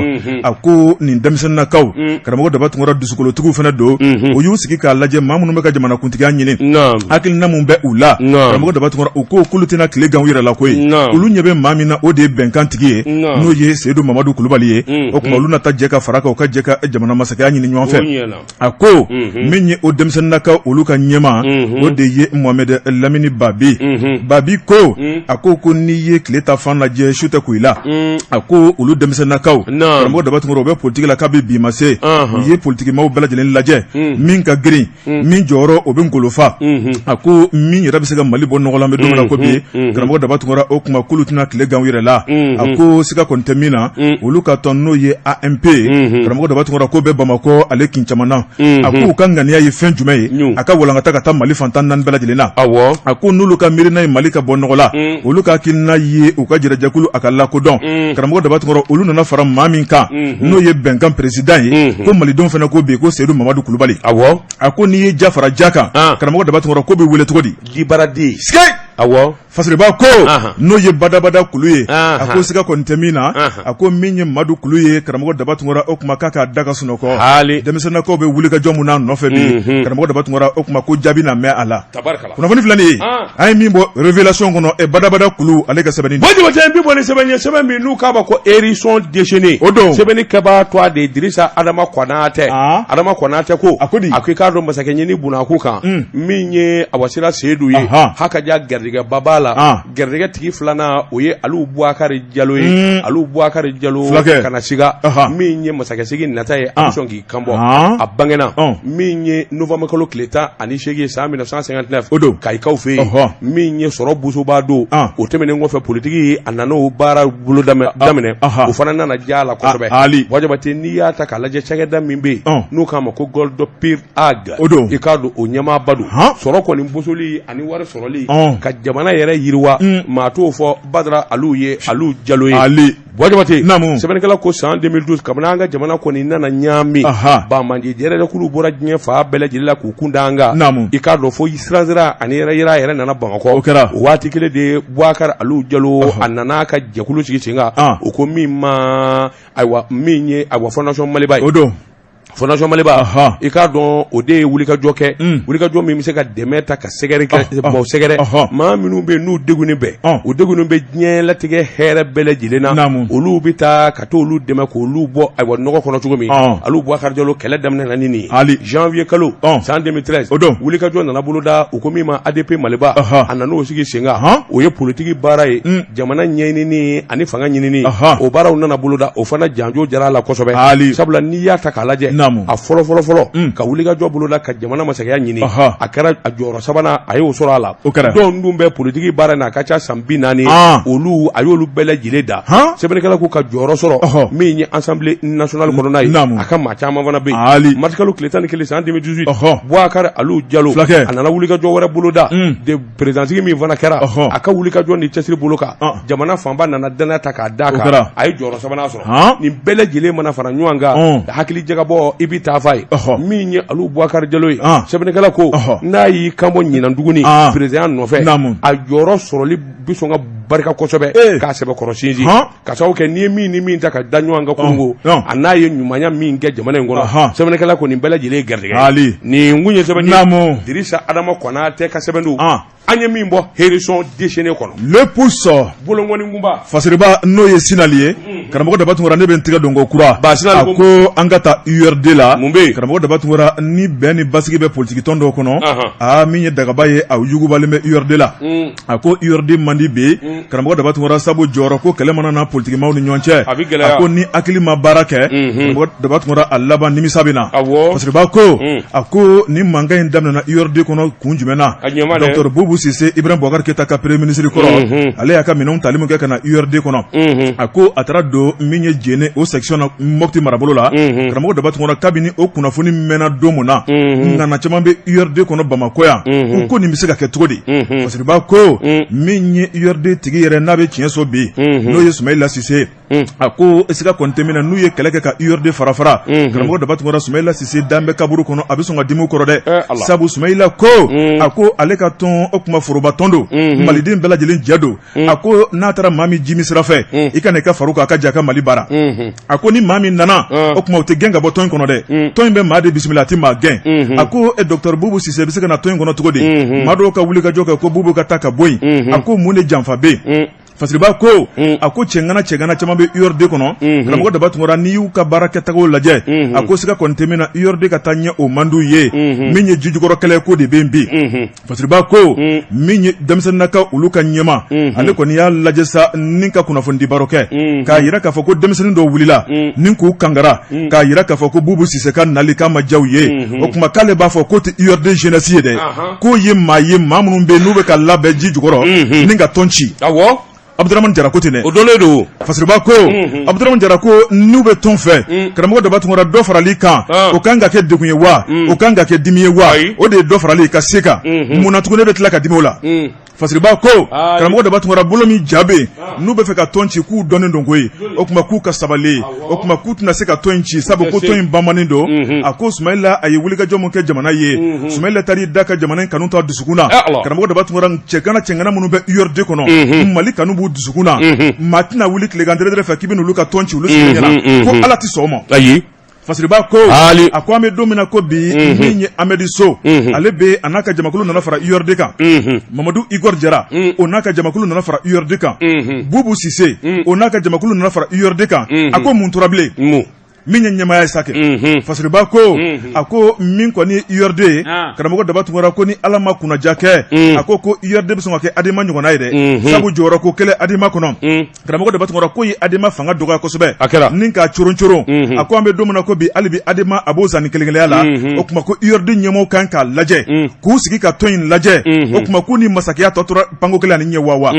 A ko nin denmisɛnninnakaw, karamɔgɔ Daba Tunkara, dusukolotigiw fana don. O y'u sigi k'a lajɛ, maa minnu bɛ ka jamanakuntigiya ɲini, hakilina min bɛ u la, karamɔgɔ Daba Tunkara, u ko k'olu tɛna tile gan u yɛrɛ la koyi. Olu ɲɛ bɛ maa min na, o de ye Bɛnkan tigi ye, n'o ye Seyidu Mamadu Kulubali ye. O tuma olu na taa jɛ ka fara kan, u ka jɛ ka jamana masakɛya ɲini ɲɔgɔn fɛ. A ko min ye o denmisɛnninnakaw, olu ka ɲɛmaa, o de ye Mohamed Lamini Babi. Babi ko, a ko n'i ye tile ta fan lajɛ, su tɛ ko i la. A ko olu denmisɛnninnakaw, karamɔgɔ Daba Tunkara, u bɛ politiki la kabi bi ma se. U ye politikimaw bɛɛ lajɛlen lajɛ, min ka girin, min jɔyɔrɔ o bɛ ngolo fa, a ko min yɛrɛ bɛ se ka Mali bɔ nɔgɔ la, an bɛ don min na ko bi. Karamɔgɔ Daba Tunkara o kuma k'olu tɛna tile gan u yɛrɛ la, a ko siga kɔni tɛ min na, olu ka tɔn n'o ye AMP, Karamɔgɔ Daba Tunkara k'o bɛ Bamakɔ ale kin caman na. A k'u ka ŋaniya ye fɛn jumɛn ye a ka walankata ka taa Mali fan 14 bɛɛ lajɛlen na. A ko n'olu ka miirina ye Mali ka bɔ nɔgɔ la, olu ka hakilina ye u ka jɛrɛjɛkulu a ka lakodɔn. Karamɔgɔ Daba Tunkara, olu nana fara maa min kan, n'o ye bɛnkan président ye, ko malidenw fana ko bi ko Seyidu Mamadu Kulubali. A ko n'i ye ja fara ja kan, karamɔgɔ Daba Tunkara, ko bɛ wele cogo di? Libaraden. Awɔ. Fasiriba ko n'o ye badabada kulu ye, a ko siga kɔni tɛ min na, a ko min ye Madu kulu ye, karamɔgɔ Daba Tunkara, o kuma k'a k'a da ka sunɔgɔ. Denmisɛnninakaw bɛ wulikajɔ mun n'a nɔfɛ bi, karamɔgɔ Daba Tunkara, o kuma ko jaabi na mɛn a la. Kunnafoni filɛ nin ye, an ye min bɔ Révélation kɔnɔ, badabada kulu ale ka sɛbɛnni. Bon, Jabate, n bɛ bɔ ni sɛbɛn ye, sɛbɛn min n'u k'a ma ko Hérisson déchaîné. O don. Sɛbɛnni kɛbaa tɔgɔ de ye Dirisa Adama Kɔnatɛ. Adama Kɔnatɛ ko. A ko di? A ko i k'a dɔn masakɛ ɲini bunakun kan. Min ye Awasira Seyidu ye. Hakaja garijɛgɛba b'a la. Garijɛgɛ tigi filanan, o ye Alu Bubakari Jalo ye. Alu Bubakari Jalo kana siga, min ye masakɛsigi nata ye, a bɛ sɔn k'i kanbɔ. A bangena min ye novembre kalo tile 18 san 1959, o don, Kayikaw fɛ yen. Min ye sɔrɔ busoba don. O tɛmɛnen kɔfɛ, politiki, a nana o baara bolo daminɛ, o fana nana diya a la kosɛbɛ. Buwa Jabate, n'i y'a ta k'a lajɛ, cakɛda min bɛ yen n'u k'a ma ko Gold Pir Ag, o don, i k'a dɔn o ɲɛmaaba don. Sɔrɔ kɔni bosoli ani wari sɔrɔli ka jamana yɛrɛ yiriwa, maa t'o fɔ Badara Alu ye, Alu Jalo ye. Ali. Buwa Jabate, sɛbɛnnikɛla ko san 2012, kabini an ka jamana kɔni nana ɲaami, banbaanci jɛrɛjɛkulu bɔra diɲɛ fan bɛɛ lajɛlen la k'u kun da an kan. I k'a dɔn fo siransira ani yɛrɛ yira yɛrɛ nana Bamakɔ. O kɛra. O waati kelen de, Bubakari Alu Jalo, a nana a ka jɛkulu sigi sen kan. O ko min ma, ayiwa, min ye, ayiwa, Fondation Maliba ye. O don. Fondation Maliba, i k'a dɔn o de ye wulikajɔ kɛ, wulikajɔ min bɛ se ka dɛmɛ ta ka sɛgɛrɛ kɛ, maaw sɛgɛrɛ, maa minnu bɛ yen n'u degunnen bɛ, u degunnen bɛ diɲɛ latigɛ hɛrɛ bɛɛ lajɛlen na, olu bɛ taa ka t'olu dɛmɛ k'olu bɔ, ayiwa, nɔgɔ kɔnɔ cogo min. Alu Bubakari Jalo, kɛlɛ daminɛ na ni nin ye janvier kalo san 2013. O don. Wulikajɔ nana boloda, u ko min ma ADP Maliba, a nan'o sigi sen kan. O ye politiki baara ye, jamana ɲɛɲinini ani fanga ɲinini. O baaraw nana boloda, o fana janjo jara a la kosɛbɛ. Ali. Sabula n'i y'a ta k'a lajɛ, a fɔlɔ fɔlɔ fɔlɔ ka wulikajɔ boloda ka jamana masakɛya ɲini, a kɛra a jɔyɔrɔ sabanan, a y'o sɔrɔ a la. O kɛra. Dɔw dun bɛ politiki baara in na, a ka ca san 40, olu a y'olu bɛɛ lajɛlen da. Sɛbɛnnikɛla ko ka jɔyɔrɔ sɔrɔ min ye Assemblée nationale kɔnɔna ye, a ka maa caman fana bɛ yen. Marisikalo tile 11 san 2018, Bubakari Alu Jalo, a nana wulikajɔ wɛrɛ boloda de président min fana kɛra, a ka wulikajɔ ni cɛsiri bolo kan, jamana fanba nana danaya ta k'a d'a kan, a ye jɔyɔrɔ sabanan sɔrɔ. Nin bɛɛ lajɛlen mana fara ɲɔgɔn kan, hakili jagabɔ, i bɛ taa f'a ye min ye Alu Bubakari Jalo ye. Sɛbɛnnikɛla ko n'a y'i kanbɔ ɲinan tuguni président nɔfɛ, a jɔyɔrɔ sɔrɔli bɛ sɔn ka barika kosɛbɛ k'a sɛbɛkɔrɔ sinsin, ka sababu kɛ n'i ye min ni min ta ka da ɲɔgɔn kan kununko, a n'a ye ɲumanya min kɛ jamana in kɔnɔ. Sɛbɛnnikɛla ko nin bɛɛ lajɛlen ye garijɛgɛ. Nin kun ye sɛbɛn Dirisa Adama Kɔnatɛ ka sɛbɛn don, an ye min bɔ Hérisson déchaîné kɔnɔ. Le Pouce. Bolonkɔnikunba. Fasiriba, n'o ye Sinali ye, karamɔgɔ Daba Tunkara, ne bɛ n tigɛ don ko kura. Ba Sinali. A ko an ka taa URD la. Mun bɛ yen? Karamɔgɔ Daba Tunkara, ni bɛn ni basigi bɛ politikitɔn dɔw kɔnɔ, aa, min ye dagaba ye, a yugubalen bɛ URD la. A ko URD man di bi, karamɔgɔ Daba Tunkara, sabu jɔyɔrɔ ko kɛlɛ mana na politikimaw ni ɲɔgɔn cɛ, a bɛ gɛlɛya. A ko ni hakili ma baara kɛ, karamɔgɔ Daba Tunkara, a laban nimisa bɛ na. Fasiriba ko, a ko ni mankan in daminɛna URD kɔnɔ kun jumɛn na? A ɲɛ ma dɛ. Docteur Bubu Sise, Ibrahim Boubacar Keita ka premier ministre kɔrɔ, ale y'a ka minɛnw tali min kɛ ka na URD kɔnɔ, a ko a taara don min ye Jene, o section na Mopti marabolo la. Karamɔgɔ Daba Tunkara, kabini o kunnafoni mɛnna don min na, ŋana caman bɛ URD kɔnɔ Bamakɔ yan, u ko nin bɛ se ka kɛ cogo di? Fasiriba ko min ye URD tigi yɛrɛ n'a bɛ tiɲɛ so bi, n'o ye Sumayila Sise, a ko siga kɔni tɛ min na, n'u ye kɛlɛ kɛ ka URD fara fara, karamɔgɔ Daba Tunkara, Sumayila Sise dan bɛ kaburu kɔnɔ, a bɛ sɔn ka dimi u kɔrɔ dɛ. Sabu Sumayila ko, a ko ale ka tɔn, o kuma foroba tɔn don, maliden bɛɛ lajɛlen jɛ don. A ko n'a taara maa min jimi sira fɛ, i ka na i ka fara u kan, a ka jɛ a ka Mali baara. A ko ni maa min nana, o tuma o tɛ gɛn ka bɔ tɔn in kɔnɔ dɛ. Tɔn in bɛ maa de bisimila, a tɛ maa gɛn. A ko docteur Bubu Sise bɛ se ka na tɔn in kɔnɔ cogo di? Maa dɔw ka wulikajɔ kɛ ko Bubu ka taa ka bɔ yen. A ko mun de janfa bɛ yen? Fasiriba ko a ko cɛŋana cɛŋana caman bɛ URD kɔnɔ karamɔgɔ Daba Tunkara n'i y'u ka baara kɛtago lajɛ a ko siga kɔni tɛ min na URD ka taa ɲɛ o man d'u ye min ye jijukɔrɔ kɛlɛ ko de bɛ yen bi Fasiriba ko min ye denmisɛnninnakaw olu ka ɲɛmaa ale kɔni y'a lajɛ sa ni ka kunnafonidi baro kɛ k'a jira k'a fɔ ko denmisɛnnin dɔw wulila ni k'u kangara k'a jira k'a fɔ ko Bubu Sise ka nali k'a ma diya u ye o tuma k'ale b'a fɔ k'o tɛ URD jeunesse ye dɛ k'o ye maa ye maa minnu bɛ yen n'u bɛ ka labɛn ji jukɔrɔ ni ka tɔn ci Abudramani Jara ko ten dɛ o dɔnnen don Fasiriba ko Abudramani Jara ko n'u bɛ tɔn fɛ karamɔgɔ Daba Tunkara dɔ farali kan o kan ka kɛ degun ye wa o kan ka kɛ dimi ye wa o de ye dɔ farali ka se kan mun na tuguni ne bɛ tila ka dimi o la Fasiriba ko karamɔgɔ Daba Tunkara bolo min ja bɛ yen n'u bɛ fɛ ka tɔn ci k'u dɔnnen don koyi o tuma k'u ka sabali o tuma k'u tɛna se ka tɔn in ci sabu ko tɔn in bamannen don a ko Sumayila a ye wulikajɔ min kɛ jamana ye Sumayila taar'i da ka jamana in kanu to a dusukun na karamɔgɔ Daba Tunkara cɛgana cɛgana minnu bɛ URD kɔnɔ Mali kanu b'u dusukun na maa tɛna wuli tilegan dɛrɛdɛrɛ fɛ k'i bɛ n'olu ka tɔn ci olu sigilen ɲɛna ko Ala tɛ sɔn o ma ayi Fasiriba ko a ko an bɛ don min na ko bi min ye Amedi So ale bɛ a n'a ka jamakulu nana fara URD kan Mamadu Igor Jara o n'a ka jamakulu nana fara URD kan Bubu Sise o n'a ka jamakulu nana fara URD kan a ko mun tora bilen min ye ɲɛmaaya ye sa kɛ Fasiriba ko a ko min kɔni ye URD ye karamɔgɔ Daba Tunkara ko ni Ala ma kunnaja kɛ a ko ko URD bɛ sɔn ka kɛ ADEMA ɲɔgɔnna ye dɛ sabu jɔyɔrɔ ko kɛlɛ ADEMA kɔnɔ Karamɔgɔ Daba Tunkara k'o ye ADEMA fanga dɔgɔya kosɛbɛ a kɛra ni k'a coron coron a ko an bɛ don min na ko bi hali bi ADEMA a b'o sanni kelenkeleya la o tuma ko URD ɲɛmɔgɔw kan k'a lajɛ k'u sigi ka tɔn in lajɛ o tuma k'u ni masakɛya tɔ tora panko kelen ani ɲɛ wawa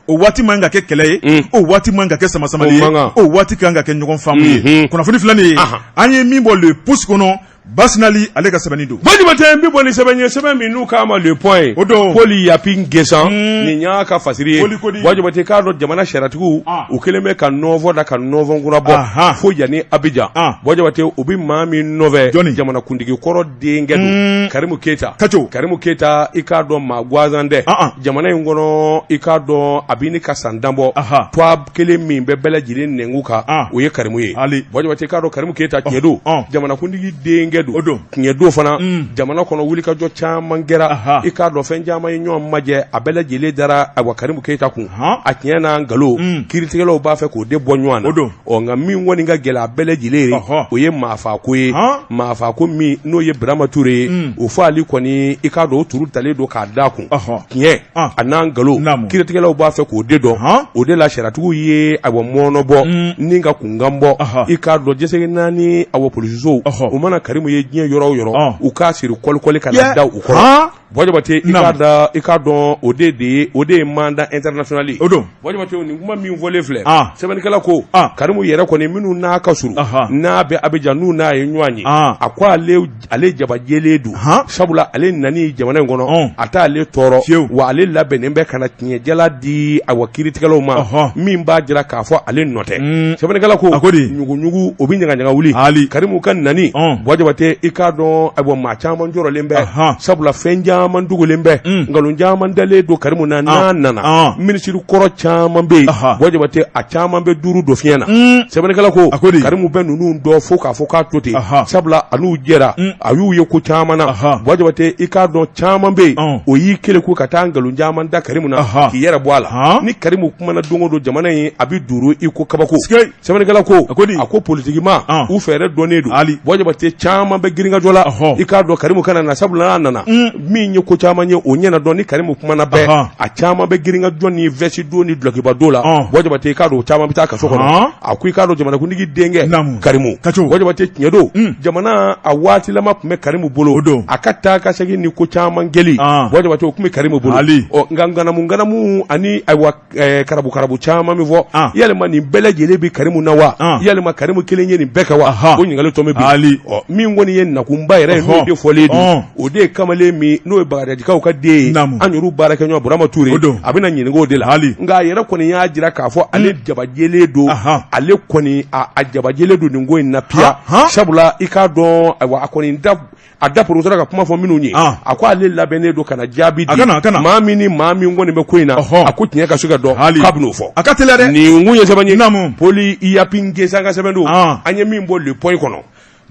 o waati man ka kɛ kɛlɛ ye o waati man ka kɛ samasamali ye o waati kan ka kɛ ɲɔgɔn faamu ye kunnafoni filɛ nin ye an ye min bɔ Le Pouce kɔnɔ Basinali ale ka sɛbɛnni don. Bajumatɛ n bɛ bɔ ni sɛbɛn ye sɛbɛn min n'u k'a ma Le Point ye. O don. Paul Yapi Ngesan nin y'a ka fasiri ye. Koli kodi. Bajumatɛ k'a dɔn jamana sariyatigiw u kɛlen bɛ ka nɔfɔ da ka nɔfɔnkura bɔ. Fo yanni Abijan. Bajumatɛ u bɛ maa min nɔfɛ. Jɔnni? Jamanakuntigi kɔrɔ denkɛ don. Karimu Keyita. Kaco. Karimu Keyita i k'a dɔn maa gansan tɛ. Jamana in kɔnɔ i k'a dɔn a bɛ ɲini ka san 10 bɔ. Tɔgɔ kelen min bɛ bɛɛ lajɛlen nɛnkun kan o ye Karimu ye. Bɔjabate k'a dɔn Karimu Keyita tiɲɛ don jamanakuntigi denkɛ don o don tiɲɛ don fana jamana kɔnɔ wulikajɔ caman kɛra i k'a dɔn fɛn caman ye ɲɔgɔn majɛ a bɛɛ lajɛlen dara ayiwa Karimu Keyita kun a tiɲɛ n'a nkalon kiiritigɛlaw b'a fɛ k'o de bɔ ɲɔgɔn na o don ɔ nka min kɔni ka gɛlɛn a bɛɛ lajɛlen ye o ye maafaako ye maafaako min n'o ye Burama Ture ye o faali kɔni i k'a dɔn o turu talen don k'a da kun tiɲɛ a n'a nkalon kiiritigɛlaw b'a fɛ k'o de dɔn o de la sariyatigiw ye ayiwa mɔɔnɔ bɔ ni ka kunkan bɔ i k'a dɔn diɲɛ seleke naani awa polisisow u mana Karimu ye diɲɛ yɔrɔ o yɔrɔ u k'a siri kɔlikɔli ka na da u kɔrɔ Bɔjabate i k'a da i k'a dɔn o de ye o de ye mandat international ye o don Bɔjabate nin kuma min fɔlen filɛ sɛbɛnnikɛla ko Karimu yɛrɛ kɔni minnu n'a ka surun n'a bɛ Abijan n'u n'a ye ɲɔgɔn ye a ko ale ale jabajɛlen don sabula ale nani jamana in kɔnɔ a t'ale tɔɔrɔ Fiyewu. wa ale labɛnnen bɛ ka na tiɲɛjala di awa kiiritigɛlaw ma min b'a jira k'a fɔ ale nɔ tɛ sɛbɛnnikɛla ko A ko di? ɲuguɲugu o bɛ ɲagaɲaga wuli Ali. Karimu ka nani Bɔjabate i k'a dɔn ayiwa maa caman jɔrɔlen bɛ sabula fɛn caman dogolen bɛ nkalon caman dalen don Karimu na n'a nana minisiri kɔrɔ caman bɛ yen Bɔjabate a caman bɛ duuru don fiɲɛ na sɛbɛnnikɛla ko A ko di? Karimu bɛ ninnu dɔn fo k'a fɔ k'a to ten sabula a n'u jɛra a y'u ye ko caman na Bɔjabate i k'a dɔn caman bɛ yen o y'i keleku ka taa nkalon caman da Karimu na k'i yɛrɛ bɔ a la ni Karimu kumana don o don jamana in a bɛ duuru i ko kabako sɛbɛnnikɛla ko A ko di? a ko politikima u fɛɛrɛ dɔnnen don Ali. Bɔjabate caman bɛ girinkajɔ la i k'a dɔn Karimu kana na sabula n'a nana min ye ko caman ye o ɲɛna dɔn ni Karimu kumana bɛɛ a caman bɛ girinkajɔ ni veste don ni dulɔkiba don la Bɔjabate i k'a dɔn o caman bɛ taa kaso kɔnɔ a ko i k'a dɔn jamanakuntigi denkɛ Naamu. Karimu Kaco. Bɔjabate tiɲɛ don jamana a waatilama tun bɛ Karimu bolo O don. a ka taa ka segin ni ko caman kɛli Ah. Bɔjabate o tun bɛ Karimu bolo Ali. ɔ nka ŋanamu ŋanamu ani ayiwa karabu karabu caman bɛ fɔ Ah. yalima nin bɛɛ lajɛlen bɛ Karimu na wa Ah. yalima Karimu kelen ye nin bɛɛ kɛ wa Aha. o ɲininkali tɔ bɛ bi Ali. ɔ min kɔni ye nakunba yɛrɛ ye n'o Ɔhɔn. de fɔlen don Ɔn. o de ye kamalen min n'o ye Bagadadikaw ka den ye Naamu. an yɛrɛw baarakɛɲɔgɔn Burama Ture O don. a bɛna ɲininka o de la Ali. nka a yɛrɛ kɔni y'a jira k'a fɔ ale jabajɛlen don Ahan. ale kɔni a jabajɛlen don nin ko in na piya Han, han. sabula i k'a dɔn ayiwa a kɔni da a da porokotora ka kuma fɔ minnu ye Ah. a ko ale labɛnnen don ka na jaabi di A ka na, a ka na. maa min ni maa min kɔni bɛ ko in na Ɔhɔn. a ko tiɲɛ ka se ka dɔn Hali. k'a bɛn'o fɔ A ka teliya dɛ. nin kun ye sɛbɛn ye Naamu. Poli Yapi Ngesan ka sɛbɛn don Ah. an ye min bɔ Le Point kɔnɔ.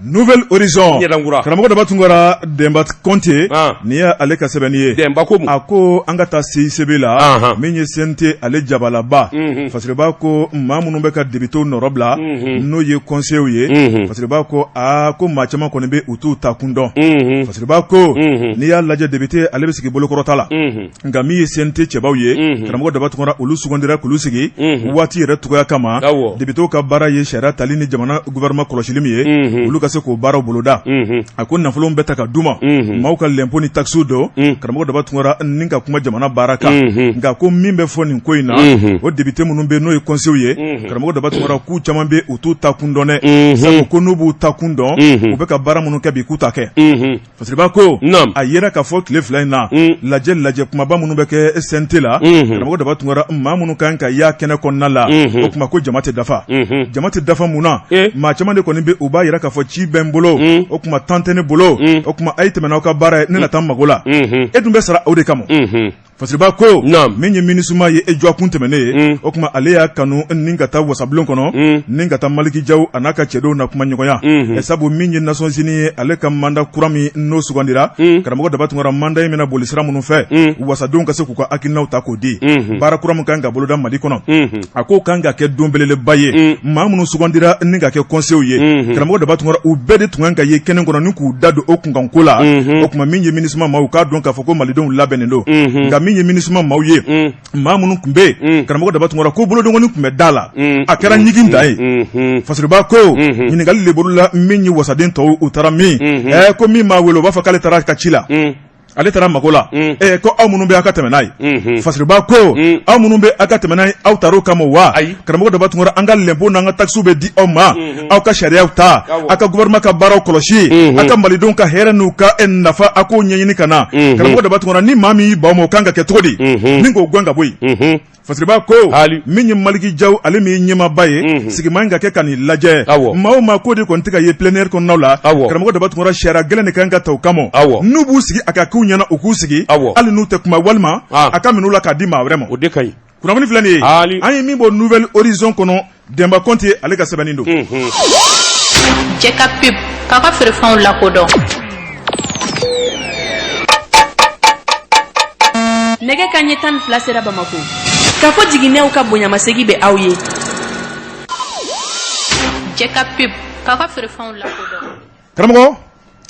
Nouvel Horizon Ɲɛdankura. Karamɔgɔ Daba Tunkara Denba Kɔnte Ah. nin ye ale ka sɛbɛnni ye Denba ko mun? A ko an ka taa CICB la Ahan. min ye CNT ale jabalaba Mhm. Fasiriba ko maa minnu bɛ ka depitew nɔrɔbila Mhm. n'o ye conseillers ye Mhm. Fasiriba ko aa ko maa caman kɔni bɛ u t'u ta kun dɔn Mhm. Fasiriba ko Mhm. n'i y'a lajɛ depite ale bɛ sigi bolokɔrɔta la Mhm. nka min ye CNT cɛbaw ye Mhm. karamɔgɔ Daba Tunkara olu sugandira k'olu sigi Mhm. waati yɛrɛ cogoya kama Awɔ. depitew ka baara ye sariya tali ni jamana gouvernement kɔlɔsili min ye Mhm. olu ka se k'o baaraw boloda Mhm. a ko nafolo bɛ ta ka d'u ma Mhm. maaw ka lɛnpo ni taxes don Mhm. karamɔgɔ Daba Tunkara ni ka kuma jamana baara kan Mhm. nka ko min bɛ fɔ nin ko in na Mhm. o depite minnu bɛ n'o ye conseillers ye Mhm. karamɔgɔ Daba Tunkara k'u caman bɛ u t'u ta kun dɔn dɛ Mhm. sabu ko n'u b'u ta kun dɔn Mhm. u bɛ ka baara minnu kɛ bi k'u ta kɛ Mhm. Fasiriba ko Naam. a yera k'a fɔ tile fila in na Mm. lajɛ lajɛ kumaba minnu bɛ kɛ CNT la Mhm. karamɔgɔ Daba Tunkara maa minnu kan ka y'a kɛnɛ kɔnɔna la Mhm. o tuma ko jama tɛ dafa Mhm. jama tɛ dafa mun na Eh. maa caman de kɔni bɛ u b'a yira k'a fɔ ci bɛ n bolo Mm. o tuma temps tɛ ne bolo Mm. o tuma a ye tɛmɛ n'aw ka baara ye ne na taa n mago la Mhm. e dun bɛ sara o de kama Mhm. Fasiriba ko Naam. min ye MINUSMA ye e dɔgɔkun tɛmɛnen ye Mm. o tuma ale y'a kanu ni ka taa wasabulon kɔnɔ Mm. ni ka taa Maliki Jaw a n'a ka cɛdenw na kuma ɲɔgɔnya Mhm. ɛ sabu min ye Nations Unies ye ale ka mandat kura min n'o sugandira Mm. karamɔgɔ Daba Tunkara mandat in bɛna boli sira minnu fɛ Mm. wasadenw ka se k'u ka hakilinaw ta k'o di Mhm. baara kura min kan ka boloda Mali kɔnɔ Mhm. a k'o kan ka kɛ don belebeleba ye Mm. maa minnu sugandira ni ka kɛ conseillers ye Mhm. karamɔgɔ Daba Tunkara u bɛɛ de tun kan ka ye kɛnɛ kɔnɔ ni k'u da don o kunkanko la Mhm. o tuma min ye MINUSMA maaw k'a dɔn k'a fɔ ko malidenw labɛnnen don Mhm. nka min ye MINUSMA maaw ye Mm. maa minnu tun bɛ yen Mm. karamɔgɔ Daba Tunkara ko bolodenkɔni tun bɛ da la Mm. a kɛra ɲigin dan ye Mhm. Fasiriba ko Mhm. ɲininkali de bolola min ye wasaden tɔw u taara min Mhm. ɛ ko min m'a wele o b'a fɔ k'ale taara ka ci la Mm. ale taara mago la Mm. ɛ ko aw minnu bɛ aw ka tɛmɛ n'a ye Mhm. Fasiriba ko Mm. aw minnu bɛ aw ka tɛmɛ n'a ye aw taar'o kama wa Ayi. karamɔgɔ Daba Tunkara an ka lɛnpo n'an ka taxes bɛ di aw ma Mhm. aw ka sariyaw ta Awɔ. aw ka gouvernement ka baaraw kɔlɔsi Mhm. aw ka malidenw ka hɛrɛ n'u ka eh, nafa aw k'o ɲɛɲini ka na Mhm. karamɔgɔ Daba Tunkara ni maa min y'i ban o ma o kan ka kɛ cogo di Mhm. ni k'o gɛn ka bɔ yen Mhm. Fasiriba ko Hali. min ye Maliki Jaw ale min ye ɲɛmaaba ye Mhm. sigi man ka kɛ ka nin lajɛ Awɔ. maa o maa k'o de kɔni tɛ ka ye plénière kɔnɔnaw la Awɔ. karamɔgɔ Daba Tunkara sariya gɛlɛn de kan ka ta o kama Awɔ. n'u b'u sigi a ka k'u ɲɛna u k'u sigi Awɔ. hali n'u tɛ kuma walima Ah. a ka minɛ u la k'a di maa wɛrɛ ma O de ka ɲi. kunnafoni filɛ nin ye Hali. an ye min bɔ Nouvel Horizon kɔnɔ Denba Kɔnte ale ka sɛbɛnni don Mhm. Cɛ ka pub k'a ka feerefɛnw lakodɔn. Nɛgɛ kanɲɛ 12 sera Bamakɔ. Kafo jiginɛw ka bonyamasegin bɛ aw ye. Cɛ ka pub k'a ka feerefɛnw lakodɔn. Karamɔgɔ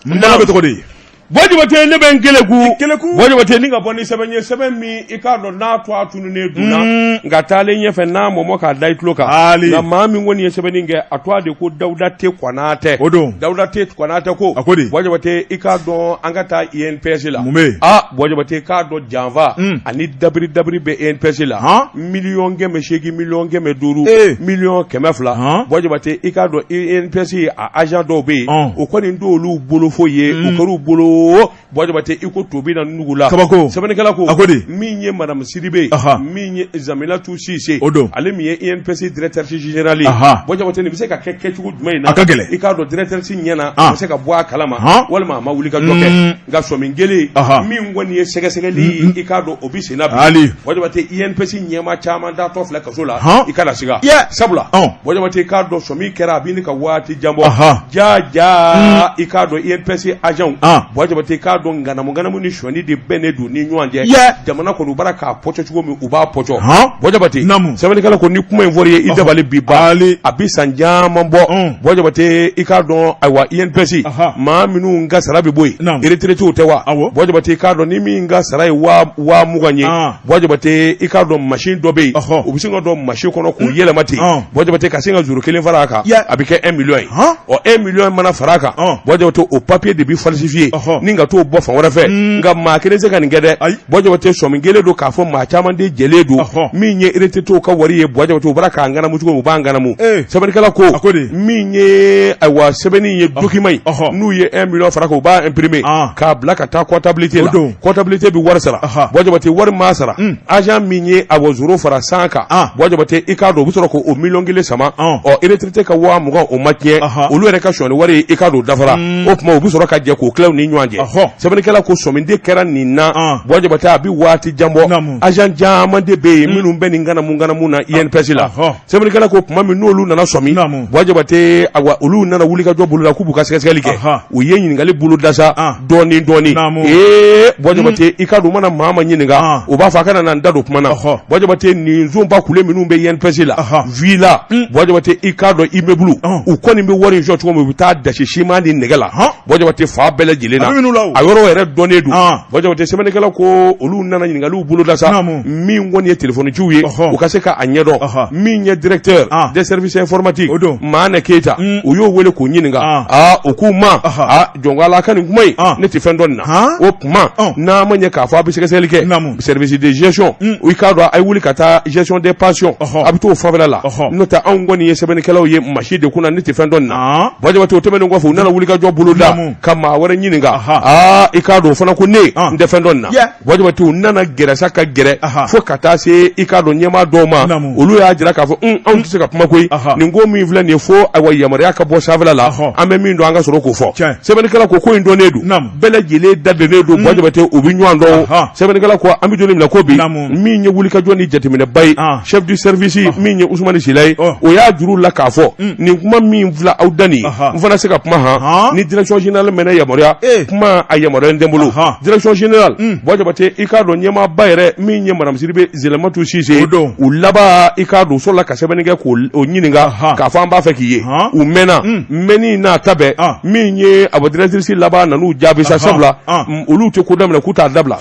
n bala bɛ cogo di Buwa Jabate ne bɛ n keleku keleku. Buwa Jabate ni ka bɔ ni sɛbɛn ye sɛbɛn min i k'a dɔn n'a to a tununnen dunna nka taalen ɲɛfɛ n'a mɔmɔ k'a da i tulo kan Ali. nka maa min kɔni ye sɛbɛnni kɛ a tɔgɔ de ko Dawuda T Kɔnatɛ O don. Dawuda T Kɔnatɛ ko A ko di? Buwa Jabate i k'a dɔn an ka taa INPS la Mun bɛ yen? aa Buwa Jabate i k'a dɔn janfa Mm. ani dabiri dabiri bɛ INPS la Han? 1,800,000 500,000 Ee. 200,000 Han? Buwa Jabate i k'a dɔn INPS a agent dɔw bɛ yen Ɔn. o kɔni t'olu bolo foyi ye o kɛr'u bolo Buwa Jabate i ko tobi na nugu la Kabako. sɛbɛnnikɛla ko A ko di? min ye madame Sidibe Aha. min ye Zaminatu Sise O don. ale min ye INPS directrice générale ye Aha. Buwa Jabate nin bɛ se ka kɛ kɛcogo jumɛn in na A ka gɛlɛn. i k'a dɔn directrice ɲɛna Ah. a bɛ se ka bɔ a kalama Han. walima a ma wuli ka jɔ kɛ Mm. nka sɔmi kelen Aha. min kɔni ye sɛgɛsɛgɛli ye i k'a dɔn o bɛ sen na bi Ali. Buwa Jabate INPS ɲɛmaa caman datɔ filɛ kaso la Han. i kana siga Yeah. sabula Ɔn. Buwa Jabate i k'a dɔn sɔmi kɛra a bɛ ɲini ka waati jan bɔ Aha. ja ja i k'a dɔn INPS agent Ah. Buwa Jabate i k'a dɔn ŋanamu ŋanamu ni sɔni de bɛnnen don ni ɲɔgɔn cɛ Yeah. jamana kɔni u b'a la k'a pɔcɔ cogo min u b'a pɔcɔ Han. Buwa Jabate Naamu. sɛbɛnnikɛla ko ni kuma in fɔr'i ye i dabali b'i ban Ali. a bɛ san caman bɔ Mm. Buwa Jabate i k'a dɔn ayiwa INPS Aha. maa minnu ka sara bɛ bɔ yen Naamu. retraité tɛ wa Awɔ. Buwa Jabate i k'a dɔn ni min ka sara ye 20,000 ye Ah. Buwa Jabate i k'a dɔn machine dɔ bɛ yen Ɔhɔ. u bɛ sin ka dɔn machine kɔnɔ k'o yɛlɛma ten Ɔn. Buwa Jabate ka sin ka zéro kelen fara a kan Yeah. a bɛ kɛ 1 million ye Han. ɔ 1 million mana fara a kan Ɔn. Buwa Jabate o papier de bɛ falsifier Ɔhɔ. ni ka t'o bɔ fan wɛrɛ fɛ nka maa kelen se ka nin kɛ dɛ Ayi. Buwa Jabate sɔmi kelen don k'a fɔ maa caman de jɛlen don Ɔhɔ. min ye retraité ka wari ye Buwa Jabate u bɔra k'a ŋanamu cogo min u b'a ŋanamu Eh. sɛbɛnnikɛla ko A ko di? min ye ayiwa sɛbɛnni ye document ye Ɔhɔ. n'u ye 1 million fara a kan u b'a imprimer Ah. k'a bila ka taa comptabilité O la don. comptabilité bɛ wari sara Aha. Buwa Jabate wari maa sara agent min ye awɔ zéro fara 100 kan Ah. Buwa Jabate i k'a dɔn u bɛ sɔrɔ k'o million kelen sama Ɔn. ɔ retraité ka 20,000 o ma tiɲɛ Aha. olu yɛrɛ ka sɔni wari ye i k'a dɔn o dafara o tuma u bɛ sɔrɔ ka jɛ k'o tila u ni ɲɔgɔn jɛ. Sɛbɛnnikɛla ko sɔmi de kɛra nin na, Buwa Jabate, a bɛ waati jan bɔ. Agent caman de bɛ yen minnu bɛ nin ŋanamu ŋanamu na INPS la. Sɛbɛnnikɛla ko tuma min n'olu nana sɔmi, Buwa Jabate, awa, olu nana wulikajɔ boloda k'u b'u ka sɛgɛsɛgɛli kɛ. U ye ɲininkali boloda sa dɔɔnin dɔɔnin. Ee, Buwa Jabate, i k'a dɔn u mana maa ma ɲininka, u b'a fɔ a kana na n da don kuma na. Buwa Jabate, nin zonba kule minnu bɛ INPS la, villa, Buwa Jabate, i k'a dɔn immeuble, u kɔni bɛ wari in sɔrɔ cogo min, u bɛ taa dasi siman ni nɛgɛ la, Buwa Jabate, fan bɛɛ lajɛlen na, a yɔrɔ yɛrɛ dɔnnen don. Buwa Jabate, sɛbɛnnikɛla ko olu nana ɲininkaliw boloda sa, min kɔni ye telefɔniciw ye, u ka se k'a ɲɛdɔn. Min ye directeur des services informatiques, Maana Keyita, u y'o wele k'o ɲininka. Aa, u k'u ma, aa, jɔn ala ka nin kuma in, ne tɛ fɛn dɔn nin na. O tuma n'a ma ɲɛ k'a fɔ a bɛ sɛgɛsɛgɛli kɛ, service de gestion, i k'a dɔn a ye wuli ka taa gestion des pensions, a bɛ t'o fanfɛla la. N'o tɛ, anw kɔni ye sɛbɛnnikɛlaw ye masi de kunna, ne tɛ fɛn dɔn nin na. Buwa Jabate, o tɛmɛnen kɔfɛ, u nana wulikajɔ boloda ka maa wɛrɛ ɲininka. Aa, i k'a dɔn o fana ko ne n tɛ fɛn dɔn nin na. Buwa Jabate, u nana gɛrɛ sa ka gɛrɛ fo ka taa se, i k'a dɔn, ɲɛmaa dɔw ma. Olu y'a jira k'a fɔ anw tɛ se ka kuma koyi, nin ko min filɛ nin ye, fo ayiwa yamaruya ka bɔ sanfɛla la, an bɛ min dɔn, an ka sɔrɔ k'o fɔ. Sɛbɛnnikɛla ko ko in dɔnnen don, bɛɛ lajɛlen da donnen don. Buwa Jabate, u bɛ ɲɔgɔn dɔn. Sɛbɛnnikɛla ko an bɛ don min na ko bi, min ye wulikajɔ ni jateminɛba ye, chef du service, min ye Usumani Sila ye, o y'a juru la k'a fɔ nin kuma min filɛ aw da nin, n fana se ka kuma han ni direction générale mɛnɛ yamaruya kuma, a yamaruya tɛ n bolo. Direction générale, Buwa Jabate, i k'a dɔn ɲɛmaaba yɛrɛ min ye madame Sidibe Zelematu Sise, u laban, i k'a dɔn, u sɔrɔla ka sɛbɛnni kɛ k'o ɲininka k'a fɔ an b'a fɛ k'i ye. U mɛnna mɛnni n'a ta bɛɛ, min ye a bɔ directrice laban nan'u jaabi sa, sabula olu tɛ ko daminɛ k'u t'a dabila.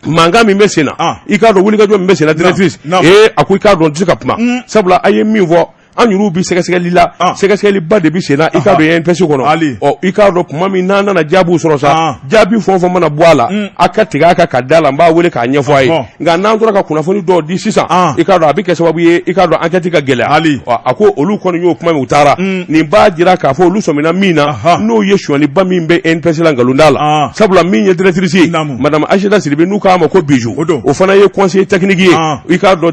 Mankan min bɛ sen na, i k'a dɔn wulikajɔ min bɛ sen na, directrice ee, a ko i k'a dɔn n tɛ se ka kuma, sabula a ye min fɔ, an yɛrɛw bɛ sɛgɛsɛgɛli la, sɛgɛsɛgɛliba de bɛ sen na, i k'a dɔn INPS kɔnɔ. Ɔ, i k'a dɔn tuma min n'an nana jaabiw sɔrɔ sa, jaabi fɛn o fɛn mana bɔ a la, a ka tigɛ a kan ka da la, n b'a wele k'a ɲɛfɔ a ye. Nka n'an tora ka kunnafoni dɔw di sisan, i k'a dɔn a bɛ kɛ sababu ye, i k'a dɔn enquête ka gɛlɛya. A ko olu kɔni y'o kuma min, u taara. Nin b'a jira k'a fɔ olu sɔmina min na, n'o ye sonyaliba min bɛ INPS la, nkalon t'a la, sabula min ye directrice ye, madame Asita Sidibe, n'u k'a ma ko Bijou, o fana ye conseiller technique ye, i k'a dɔn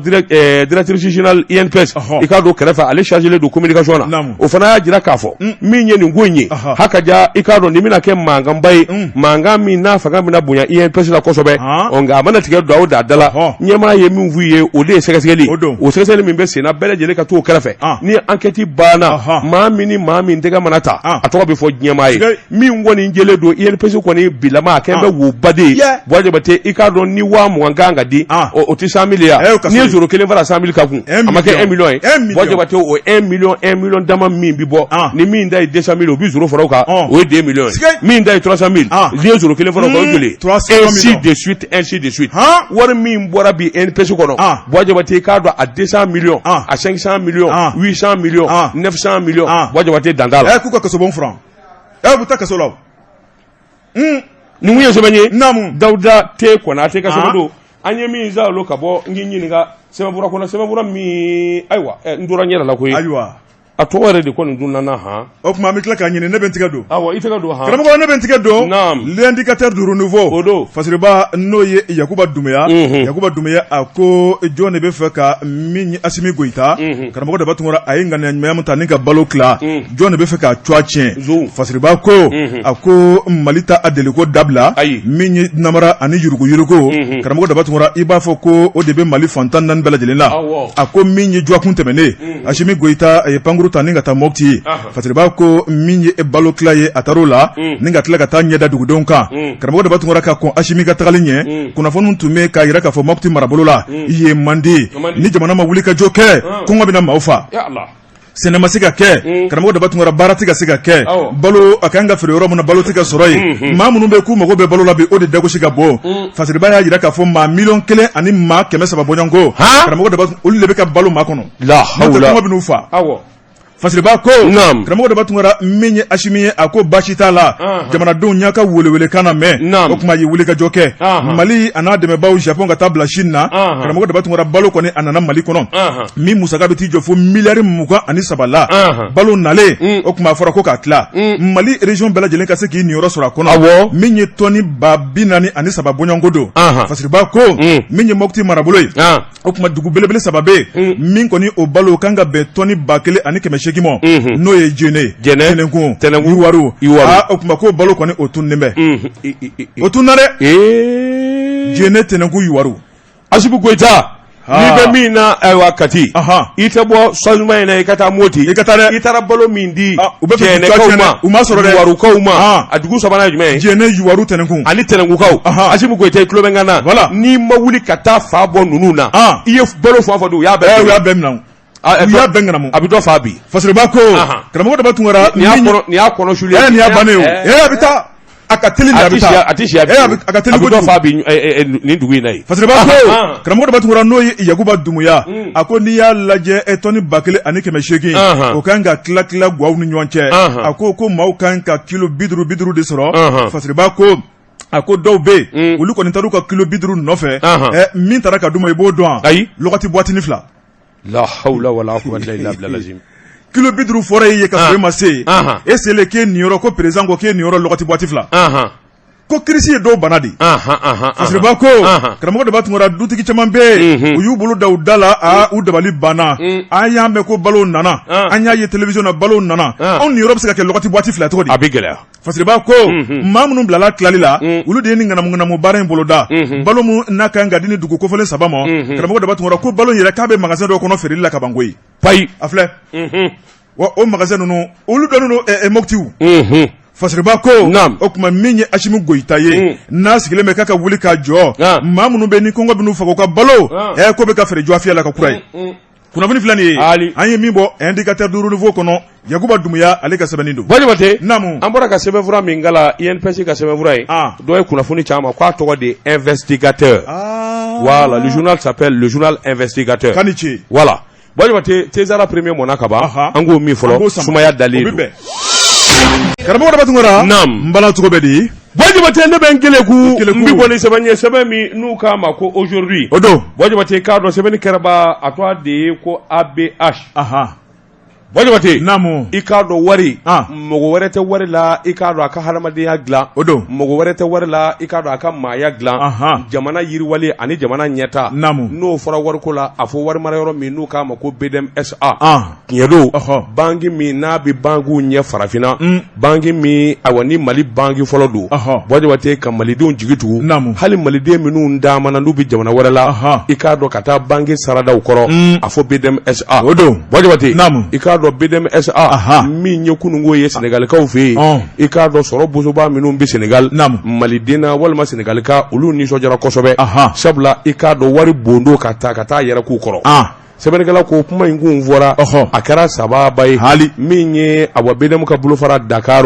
directrice générale INPS, i k'a dɔn kɛrɛfɛ, ale chargé don communication na. O fana y'a jira k'a fɔ min ye nin ko in ye, haka ja, i k'a dɔn nin bɛna kɛ mankanba ye, mankan min n'a fanga bɛna bonya INPS la kosɛbɛ. Ɔ, nka a mana tigɛ don o da da la, ɲɛmaa ye min f'u ye, o de ye sɛgɛsɛgɛli, o sɛgɛsɛgɛli min bɛ sen na, bɛɛ lajɛlen ka t'o kɛrɛfɛ. Ni enquête banna, maa min ni maa min tɛgɛ mana ta, a tɔgɔ bɛ fɔ ɲɛmaa ye. Min kɔni jɛlen don, INPS kɔni bilama a kɛn bɛ woba de ye. Buwa Jabate, i k'a dɔn ni 20.000 kan ka di, o tɛ 100.000 ye. N'i ye zéro kelen fara 100.000 kan kun, a ma kɛ 1 million ye? Buwa Jabate, o 1 million 1 million dama min bɛ bɔ, ni min ta ye 200.000, o bɛ zéro fara o kan, o ye 2 millions ye. Min ta ye 300.000, n'i ye zéro kelen fara o kan, o ye joli ye? Ainsi de suite, ainsi de suite. Wari min bɔra bi INPS kɔnɔ, Buwa Jabate, i k'a dɔn a 200 millions, a 500 millions, 800 millions, 900 millions, Buwa Jabate, dan t'a la. K'u ka kasobon furan, bɛ taa kaso la. Nin kun ye sɛbɛn ye. Dawuda T Konate ka sɛbɛn don. An ye min zalo ka bɔ, n k'i ɲininka sɛbɛnfura kɔnɔ, sɛbɛnfura min, ayiwa, n tora n yɛrɛ la koyi. Ayiwa. A tɔgɔ yɛrɛ de kɔni dun nana han. O tuma an bɛ tila k'a ɲini, ne bɛ n tigɛ don. Awɔ, i tɛgɛ don han. Karamɔgɔ, ne bɛ n tigɛ don. L'indicateur du renouveau. O don. Fasiriba, n'o ye Yakuba Dumuya. Yakuba Dumuya, a ko jɔn de bɛ fɛ ka min ye Asimi Goyita. Karamɔgɔ Daba Tunkara, a ye ŋaniya ɲumanya min ta ni ka balo tila. Jɔn de bɛ fɛ k'a cuwa tiɲɛ? Fasiriba ko, a ko Mali ta a deliko dabila. Ayi. Min ye namara ani yuruguyurugu. Karamɔgɔ Daba Tunkara, i b'a fɔ ko o de bɛ Mali fan 14 bɛɛ lajɛlen la. A ko min ye dɔgɔkun tɛmɛnen, Asimi Goyita a ye pankuru ta ni ka taa Mɔti. Fasiriba ko min ye balo tila ye, a taar'o la ni ka tila ka taa ɲɛda dugudenw kan. Karamɔgɔ Daba Tunkara, ka kɔn Asimi ka tagali ɲɛ, kunnafoni tun bɛ k'a jira k'a fɔ Mɔti marabolo la yen man di, ni jamana ma wuli ka jɔ kɛ, kɔngɔ bɛna maaw faa. Sɛnɛ ma se ka kɛ, karamɔgɔ Daba Tunkara, baara tɛ ka se ka kɛ, balo a kan ka feere yɔrɔ min na, balo tɛ ka sɔrɔ yen. Maa minnu bɛ k'u mago bɛ balo la bi, o de dagosi ka bon. Fasiriba y'a jira k'a fɔ maa 1.3 miliyɔn bɔɲɔgɔnko, karamɔgɔ Daba, olu de bɛ ka balo maa kɔnɔ. La hawla. Kɔngɔ bɛn'u faa. Fasiriba ko, karamɔgɔ Daba Tunkara, min ye Asimi ye, a ko baasi t'a la, jamanadenw y'a ka welewelekan na mɛn, o tuma ye wulikajɔ kɛ. Mali a n'a dɛmɛbaaw, Japon ka taa bila Chine na, karamɔgɔ Daba Tunkara, balo kɔni a nana Mali kɔnɔ, min musaka bɛ t'i jɔ fo miliyari 23 la. Balo nalen, o tuma a fɔra ko k'a tila Mali région bɛɛ lajɛlen ka se k'i niyɔrɔ sɔrɔ a kɔnɔ, min ye tɔni 43.000 bɔɲɔgɔnko don. Fasiriba ko min ye Mɔti marabolo ye, o tuma dugu belebele saba bɛ yen, min kɔni o balo kan ka bɛn tɔni 1800. 800 ma, n'o ye Jene, Tɛnɛnkun, Yuwaru, o tuma ko balo kɔni o tununnen bɛ, o tununna dɛ, Jene, Tɛnɛnkun, Yuwaru. Asimi Goyita, n'i bɛ min na, ayiwa, Kati, i tɛ bɔ changement in na, i ka taa Moti, i ka taa dɛ. I taara balo min di u bɛ Jɛnɛkaw ma, u ma sɔrɔ dɛ. Yuwarukaw ma, a dugu sabanan ye jumɛn ye? Jɛnɛ, Yuwaru, Tɛnɛnkun. Ani Tɛnɛnkukaw. Asimi Goyita, i tulo bɛ n kan na. Voilà. N'i ma wuli ka taa fa bɔ ninnu na, i ye balo fɛn o fɛn di, u y'a bɛɛ u y'a bɛɛ minɛ. U y'a bɛɛ ŋanamu. A bɛ dɔ fa bi. Fasiriba ko, karamɔgɔ Daba Tunkara. Nin y'a kɔnɔ sulen. Nin y'a bannen ye o, a bɛ taa. A ka teli, a bɛ taa, a tɛ si, a ka teli. A bɛ dɔ fa bi nin dugu in na yen. Fasiriba ko, karamɔgɔ Daba Tunkara, n'o ye Yakuba Dumuya, a ko n'i y'a lajɛ tɔni 1800, o kan ka tila tila gwaw ni ɲɔgɔn cɛ. A ko maaw kan ka kilo 50 50 de sɔrɔ. Fasiriba ko, a ko dɔw bɛ yen, olu kɔni taar'u ka kilo 50 nɔfɛ. Min taara ka d'u ma, i b'o dɔn? Ayi. Lɔgɔti buwatini 2. La hawla wala quwwata illa billah lazim. Kilo 50 fɔra e ye ka sɔrɔ e ma se yen, e selen k'e niyɔrɔ, ko président ko k'e niyɔrɔ lɔgɔti buwati 2, ko kirisi ye dɔw bana de. Fasiriba ko, karamɔgɔ Daba Tunkara, dutigi caman bɛ yen, u y'u bolo da u da la, aa, u dabali banna. An y'a mɛn ko balo nana, an y'a ye télévision na, balo nana, anw niyɔrɔ bɛ se ka kɛ lɔgɔti buwati 2 cogo di? A bɛ gɛlɛya. Fasiriba ko, maa minnu bilala tilali la, olu de ye nin ŋanamuŋanamu baara in boloda. Balo min n'a kan ka di ni dugu kofɔlen saba ma, karamɔgɔ Daba Tunkara ko balo in yɛrɛ k'a bɛ magasin dɔw kɔnɔ feereli la ka ban koyi. Payi. A filɛ wa, o magasin ninnu, olu dɔnnen don Mopti. Fasiriba ko, o tuma min ye Asimi Goyita ye, n'a sigilen bɛ k'a ka wuli k'a jɔ, maa minnu bɛ ni kɔngɔ bɛn'u faga, u ka balo ko bɛ ka feere jɔfiya la ka kura ye. Kunnafoni filɛ nin ye, an ye min bɔ Indicateur du Renouveau kɔnɔ, Yakuba Dumuya ale ka sɛbɛnni don. Bɔjabate, naamu. An bɔra ka sɛbɛnfura min kalan, INPS ka sɛbɛnfura ye, dɔ ye kunnafoni caman k'a tɔgɔ de Investigateur. Voilà, le journal s'appelle le journal Investigateur. K'a ni ce. Voilà, Bɔjabate, Tezara premier mɔna ka ban, an k'o min fɔlɔ, sumaya dalen don. Karamɔgɔ Daba Tunkara. Naam. N bala, cogo bɛ di? Bɔjabate, ne bɛ n keleku, n bɛ bɔ ni sɛbɛn ye, sɛbɛn min n'u k'a ma ko Aujourd'hui. O don. Bɔjabate, k'a dɔn sɛbɛnni kɛraba a tɔgɔ de ye ko ABH. Bɔjabate. Naamu. I k'a dɔn wari, mɔgɔ wɛrɛ tɛ wari la, i k'a dɔn a ka hadamadenya dilan. O don. Mɔgɔ wɛrɛ tɛ wari la, i k'a dɔn a ka maaya dilan. Jamana yiriwali ani jamana ɲɛta. Naamu. N'o fɔra wariko la, a fɔ wari mara yɔrɔ min n'u k'a ma ko BDM SA. Tiɲɛ don, banki min n'a bɛ bankiw ɲɛ farafinna, banki min, ayiwa, ni Mali banki fɔlɔ don. Bɔjabate, ka malidenw jigi tugu, hali maliden minnu taamana n'u bɛ jamana wɛrɛ la, i k'a dɔn ka taa banki saradaw kɔrɔ, a fɔ BDM SA. O don. Bɔjabate, i k'a dɔn BDM SA min ye kununko ye Senegalikaw fɛ yen, i k'a dɔn sɔrɔ bosoba minnu bɛ Senegal, maliden na walima Senegalika, olu nisɔndiyara kosɛbɛ, sabula i k'a dɔn wari bondo ka taa ka taa yɛrɛ k'u kɔrɔ. Sɛbɛnnikɛla ko kuma in kun fɔra, a kɛra sababa ye. Hali min ye, awa, BDM ka bolofara Dakar,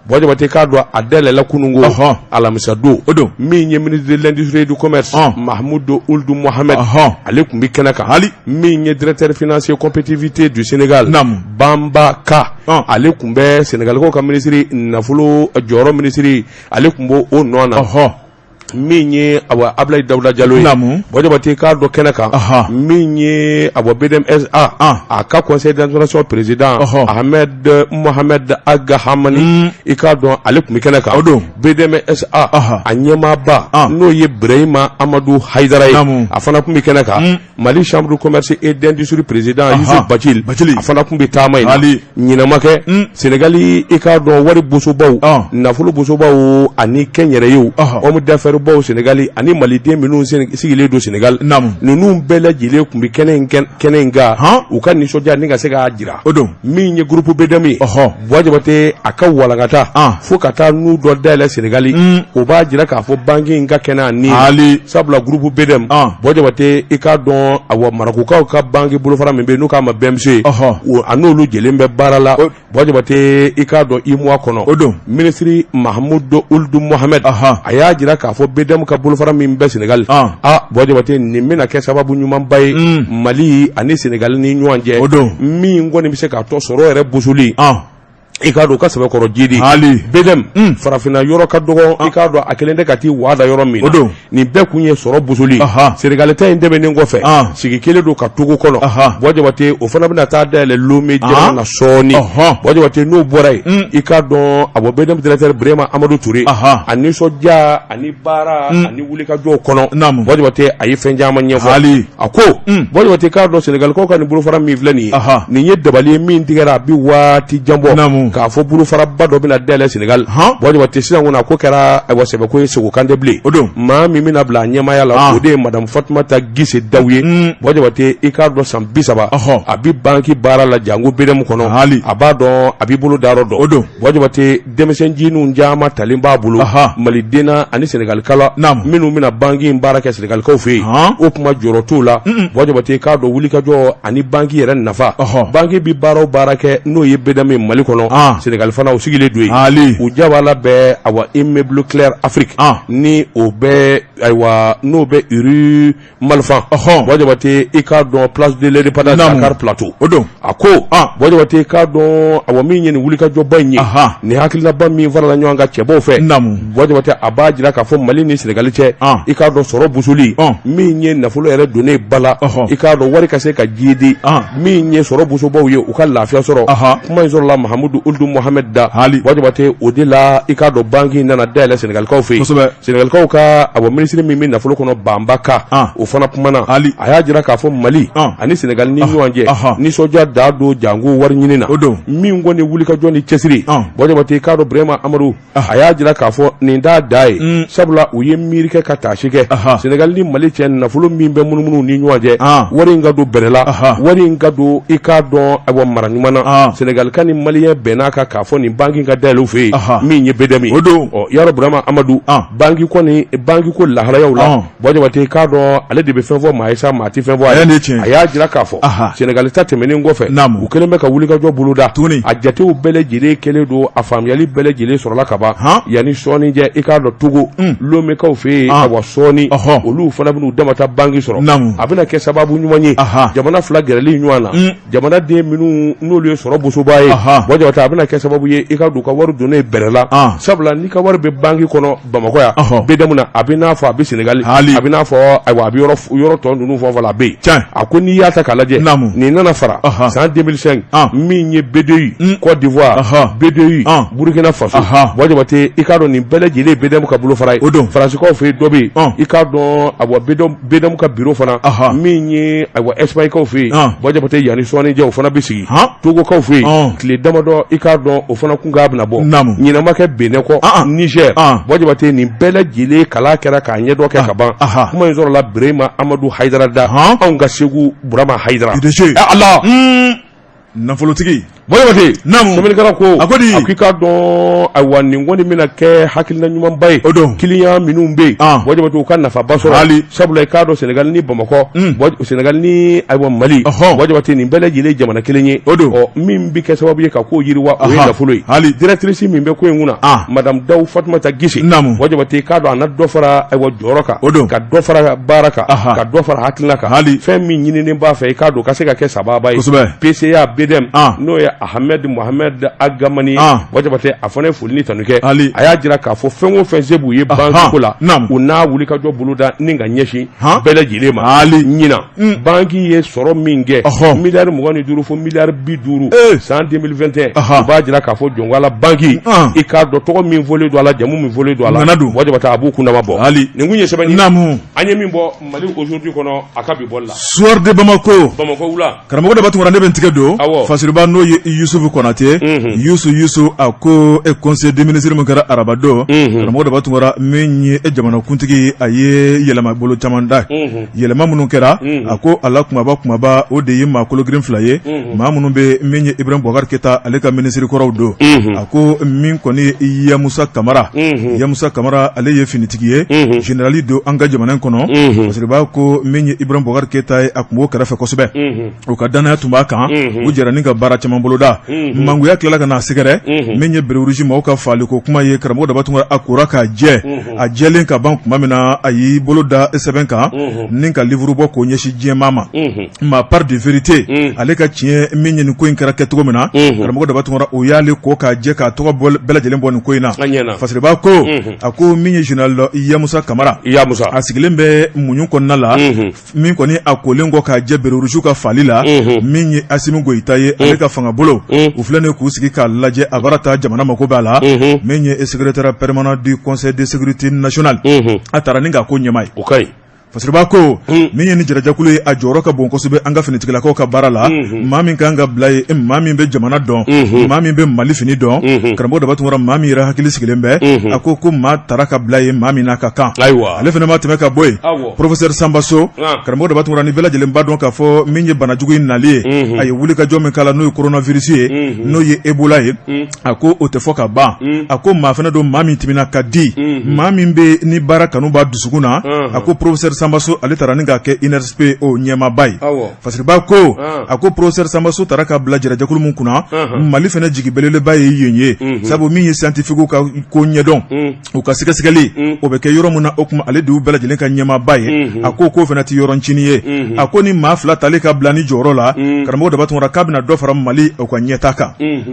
Bɔjabate, k'a dɔn a dayɛlɛla kununko alamisa don. O don. Min ye ministre de l'industrie et du commerce, Mahmoud Ould Mohamed, ale tun bɛ kɛnɛ kan. Hali min ye directeur financier compétitivité du Sénégal, Bamba Ka, ale tun bɛ Sénégalikaw ka ministre nafolo jɔyɔrɔ ministre, ale tun b'o o nɔ na. Min ye, awa, Ablaye Dawuda Jalo ye, Bɔjabate, k'a dɔn kɛnɛ kan, min ye, awa, BDM SA, a ka conseil d'administration président Ahmed Mohamed Ag Hamani, i k'a dɔn ale tun bɛ kɛnɛ kan. O don. BDM SA a ɲɛmaaba, n'o ye Ibrahima Amadu Hayidara ye, a fana tun bɛ kɛnɛ kan. Mali chambre de commerce et d'industrie président Yusuf Bacili, a fana tun bɛ taama in na. Ɲinɛ ma kɛ Senegali, i k'a dɔn wari bosobaw, nafolo bosobaw ani kɛnyɛrɛyew, homme d'affaires baw Senegali ani maliden minnu sigilen don Senegali, ninnu bɛɛ lajɛlen tun bɛ kɛnɛ in kan, u ka nisɔndiya ni ka se k'a jira. O don. Min ye groupe BDM ye, Buwa Jabate, a ka walankata fo ka taa n'u dɔ dayɛlɛ Senegali, o b'a jira k'a fɔ banki in ka kɛnɛ a ni hali sabula groupe BDM, Buwa Jabate, i k'a dɔn, awa, Marakukaw ka banki bolofara min bɛ yen n'u k'a ma BMC, a n'olu jɛlen bɛ baara la. Buwa Jabate, i k'a dɔn UEMOA kɔnɔ. O don. Minisiri Mahamudu Ould Mohamed, a y'a jira k'a fɔ BDM ka bolofara min bɛ Senegali, a Buwa Jabate, nin bɛna kɛ sababu ɲumanba ye Mali ani Senegali ni ɲɔgɔn cɛ. O don. Min kɔni bɛ se k'a to sɔrɔ yɛrɛ bosoli. I k'a dɔn u ka sɛbɛkɔrɔ jidi hali BDM farafinna yɔrɔ ka dɔgɔ i k'a dɔn a kelen tɛ ka t'i waa da yɔrɔ min o don nin bɛɛ kun ye sɔrɔ bosoli Senegali ta in tɛmɛnen kɔfɛ sigi kelen don ka Togo kɔnɔ Buwa Jabate o fana bɛna taa dayɛlɛ Lome jamana na sɔɔni Buwa Jabate n'o bɔra yen i k'a dɔn a bɔ BDM directeur Burema Amadu Ture a nisɔndiya ani baara ani wulikajɔw kɔnɔ Buwa Jabate a ye fɛn caman ɲɛfɔ hali a ko Buwa Jabate k'a dɔn Senegalikaw ka nin bolofara min filɛ nin ye nin ye dabali ye min tigɛra a bɛ waati jan bɔ k'a fɔ bolofaraba dɔ bɛna dayɛlɛ Senegal Buwa Jabate sisan kɔni a ko kɛra ayiwa sɛbɛko ye sogo kan tɛ bilen o don maa min bɛna bila a ɲɛmaaya la o de ye madame Fatumata Gise Daw ye Buwa Jabate i k'a dɔn san 30 a bɛ banki baara la jango BDM kɔnɔ hali a b'a dɔn a b'i bolo da yɔrɔ dɔn o don Buwa Jabate denmisɛnnin caman talen b'a bolo maliden na ani Senegalika la minnu bɛna banki in baara kɛ Senegalikaw fɛ yen o kuma jɔrɔ t'o la Buwa Jabate k'a dɔn wulikajɔ ani banki yɛrɛ nafa banki bɛ baara o baara kɛ n'o ye BDM ye Mali kɔnɔ Senegal fana u sigilen don yen u jabala bɛ awa immeuble Claire Afrique ni o bɛ ayiwa n'o bɛ rue Malfan Buwa Jabate i k'a dɔn place de l'indépendance Dakar Plateau o don a ko Buwa Jabate i k'a dɔn awa min ye nin wulikajɔba in ye nin hakilinaba min farala ɲɔgɔn kan cɛbaw fɛ Buwa Jabate a b'a jira k'a fɔ Mali ni Senegali cɛ i k'a dɔn sɔrɔ bosoli min ye nafolo yɛrɛ donnen ba la i k'a dɔn wari ka se ka jiidi min ye sɔrɔ bosobaw ye u ka lafiya sɔrɔ kuma in sɔrɔla Mahamudu Uld Mohamed da Buwa Jabate o de la i k'a dɔn banki nana dayɛlɛ Senegalikaw fɛ yen Senegalikaw ka awa minisiri min bɛ nafolo kɔnɔ Banba Ka o fana kumana a y'a jira k'a fɔ Mali ani Senegali ni ɲɔgɔn cɛ nisɔndiya dan don jango wari ɲini na min kɔni wulikajɔ ni cɛsiri Buwa Jabate i k'a dɔn Burema Amadu a y'a jira k'a fɔ nin t'a dan ye sabula u ye miiri kɛ ka taasi kɛ Senegali ni Mali cɛ nafolo min bɛ munumunu ni ɲɔgɔn cɛ wari in ka don bɛrɛ la wari in ka don i k'a dɔn awa mara ɲuman na Senegalika ni maliyɛn bɛnn'a kan k'a fɔ nin banki ka dayɛlɛ u fɛ yen min ye BDM ye o don ɔ yarɔ Burama Amadu banki kɔni banki ko lahalayaw la Buwa Jabate k'a dɔn ale de bɛ fɛn fɔ maa ye sa maa tɛ fɛn fɔ a ye a y'a jira k'a fɔ Senegali ta tɛmɛnen kɔfɛ u kɛlen bɛ ka wulikajɔ boloda a jatew bɛɛ lajɛlen kɛlen don a faamuyali bɛɛ lajɛlen sɔrɔla ka ban yanni sɔɔni cɛ i k'a dɔn Togo Lomekaw fɛ yen awa sɔɔni olu fana bɛn'u damata banki sɔrɔ a bɛna kɛ sababu ɲuman ye jamana fila gɛrɛli ɲɔgɔn na jamanaden minnu n'olu ye sɔrɔ bosobaa ye Buwa Jabate a bɛna kɛ sababu ye i ka don u ka wari donnen bɛrɛ la sabula n'i ka wari bɛ banki kɔnɔ Bamakɔ yan BDM na a bɛ n'a fɔ a bɛ Senegali a bɛ n'a fɔ ayiwa a bɛ yɔrɔ tɔ ninnu fɔ fɔ a bɛ yen a ko n'i y'a ta k'a lajɛ nin nana fara san 2005 min ye BDI Côte d'Ivoire BDI Burkina Faso Buwa Jabate i k'a dɔn nin bɛɛ lajɛlen ye BDM ka bolofara ye o don Faransikaw fɛ yen dɔ bɛ yen i k'a dɔn awa BDM ka biro fana min ye ayiwa Espagnekaw fɛ yen Buwa Jabate yanni sɔɔni cɛ o fana bɛ sigi Togokaw fɛ yen tile damadɔ i k'a dɔn o fana kun k'a bɛna bɔ ɲinɛ ma kɛ Benin kɔ Niger Buwa Jabate nin bɛɛ lajɛlen kalan kɛra k'a ɲɛdɔn kɛ ka ban kuma in sɔrɔla Birema Amadu Hayidara da anw ka Segu Burama Hayidara Ala nafolotigi Buwa Jabate naamu sɛbɛnnikɛla ko a ko di a k'i k'a dɔn ayiwa nin kɔni bɛna kɛ hakilina ɲumanba ye o don kiliyan minnu bɛ yen Buwa Jabate u ka nafaba sɔrɔ hali sabula i k'a dɔn Senegali ni Bamakɔ Senegali ni ayiwa Mali Buwa Jabate nin bɛɛ lajɛlen ye jamana kelen ye o don ɔ min bɛ kɛ sababu ye ka ko yiriwa o ye nafolo ye hali directrice min bɛ ko in kunna madame Dawu Fatumata Gise naamu Buwa Jabate i k'a dɔn a na dɔ fara ayiwa jɔyɔrɔ kan o don ka dɔ fara baara kan ka dɔ fara hakilina kan hali fɛn min ɲininen b'a fɛ i k'a dɔn ka se ka kɛ sababa ye kosɛbɛ PCA BDM n'o ye Ahmed Mohamed Agamani ye Buwa Jabate a fana ye foli ni tanu kɛ hali a y'a jira k'a fɔ fɛn o fɛn se b'u ye banki ko la u n'a wulikajɔ boloda ni ka ɲɛsin bɛɛ lajɛlen ma hali ɲinan banki ye sɔrɔ min kɛ miliyari 25 fo miliyari 50 san 2021 u b'a jira k'a fɔ jɔnkala banki i k'a dɔn tɔgɔ min fɔlen don a la jamu min fɔlen don a la Buwa Jabate a b'u kundama bɔ hali nin kun ye sɛbɛn ye an ye min bɔ Mali aujourd'hui kɔnɔ a ka bi bɔli la Soir de Bamako Bamakɔ wula Karamɔgɔ Daba Tunkara ne bɛ n tigɛ don Fasiriba n'o ye Yusufu Konate Yusu Yusu a ko e conseil des ministres min kɛra araba don karamɔgɔ Daba Tunkara min ye e jamanakuntigi a ye yɛlɛma bolo caman da yɛlɛma minnu kɛra a ko a la kunbaba kunbaba o de ye maa kologirin fila ye maa minnu bɛ min ye Ibrahim Boubacar Keita ale ka minisiri kɔrɔw don a ko min kɔni ye Yamusa Kamara Yamusa Kamara ale ye finitigi ye général don an ka jamana kɔnɔ Fasiriba ko min ye Ibrahim Boubacar Keita ye a tun b'o kɛrɛfɛ kosɛbɛ o ka dannaya tun b'a kan u jɛra ni ka baara caman boloda mangoya tilala ka n'a sɛgɛrɛ min ye béret rouge maaw ka faliko kuma ye karamɔgɔ Daba Tunkara a kora k'a jɛ a jɛlen ka ban tuma min na a y'i bolo da sɛbɛn kan ni ka livre bɔ k'o ɲɛsin diɲɛmaa ma ma part de vérité ale ka tiɲɛ min ye nin ko in kɛra kɛcogo min na karamɔgɔ Daba Tunkara o y'ale ko k'a jɛ k'a tɔgɔ bɛɛ lajɛlen bɔ nin ko in na Fasiriba ko a ko min ye général Yamusa Kamara a sigilen bɛ muɲu kɔnɔna la min kɔni a kolen kɔ k'a jɛ béret rouge ka faali la min ye Asimi Goyita ye ale ka fanga bolo u filɛ nin k'u sigi k'a lajɛ a bara ta jamana mako b'a la min ye secrétaire permanent du conseil de sécurité nationale a taara ni k'a ko ɲɛmaa ye Fasiriba ko min ye ni jɛrɛjɛkulu ye a jɔyɔrɔ ka bon kosɛbɛ an ka finitigilakaw ka baara la maa min kan ka bila ye maa min bɛ jamana dɔn maa min bɛ Mali fini dɔn karamɔgɔ Daba Tunkara maa min yɛrɛ hakili sigilen bɛ a ko ko maa tara ka bila ye maa min n'a ka kan ayiwa ale fana ma tɛmɛ ka bɔ yen professeur Sanba So karamɔgɔ Daba Tunkara ni bɛɛ lajɛlen b'a dɔn k'a fɔ min ye banajugu in nali ye a ye wulikajɔ min k'a la n'o ye coronavirus ye n'o ye Ebola ye a ko o tɛ fɔ ka ban a ko maa fana don maa min timina ka di maa min bɛ ni baara kanu b'a dusukun na a ko professeur Sanba So ale taara ni k'a kɛ INRSP o ɲɛmaaba ye Fasiriba ko a ko professeur Sanba So taara ka bila jɛrɛjɛkulu min kunna Mali fana jigi belebeleba ye yen ye sabu min ye scientifique ka ko ɲɛdɔn u ka sɛgɛsɛgɛli o bɛ kɛ yɔrɔ min na o tuma ale de y'u bɛɛ lajɛlen ka ɲɛmaaba ye a ko k'o fana tɛ yɔrɔ ncinin ye a ko ni maa fila tali ka bila ni jɔyɔrɔ la karamɔgɔ Daba Tunkara k'a bɛna dɔ fara Mali o ka ɲɛtaa kan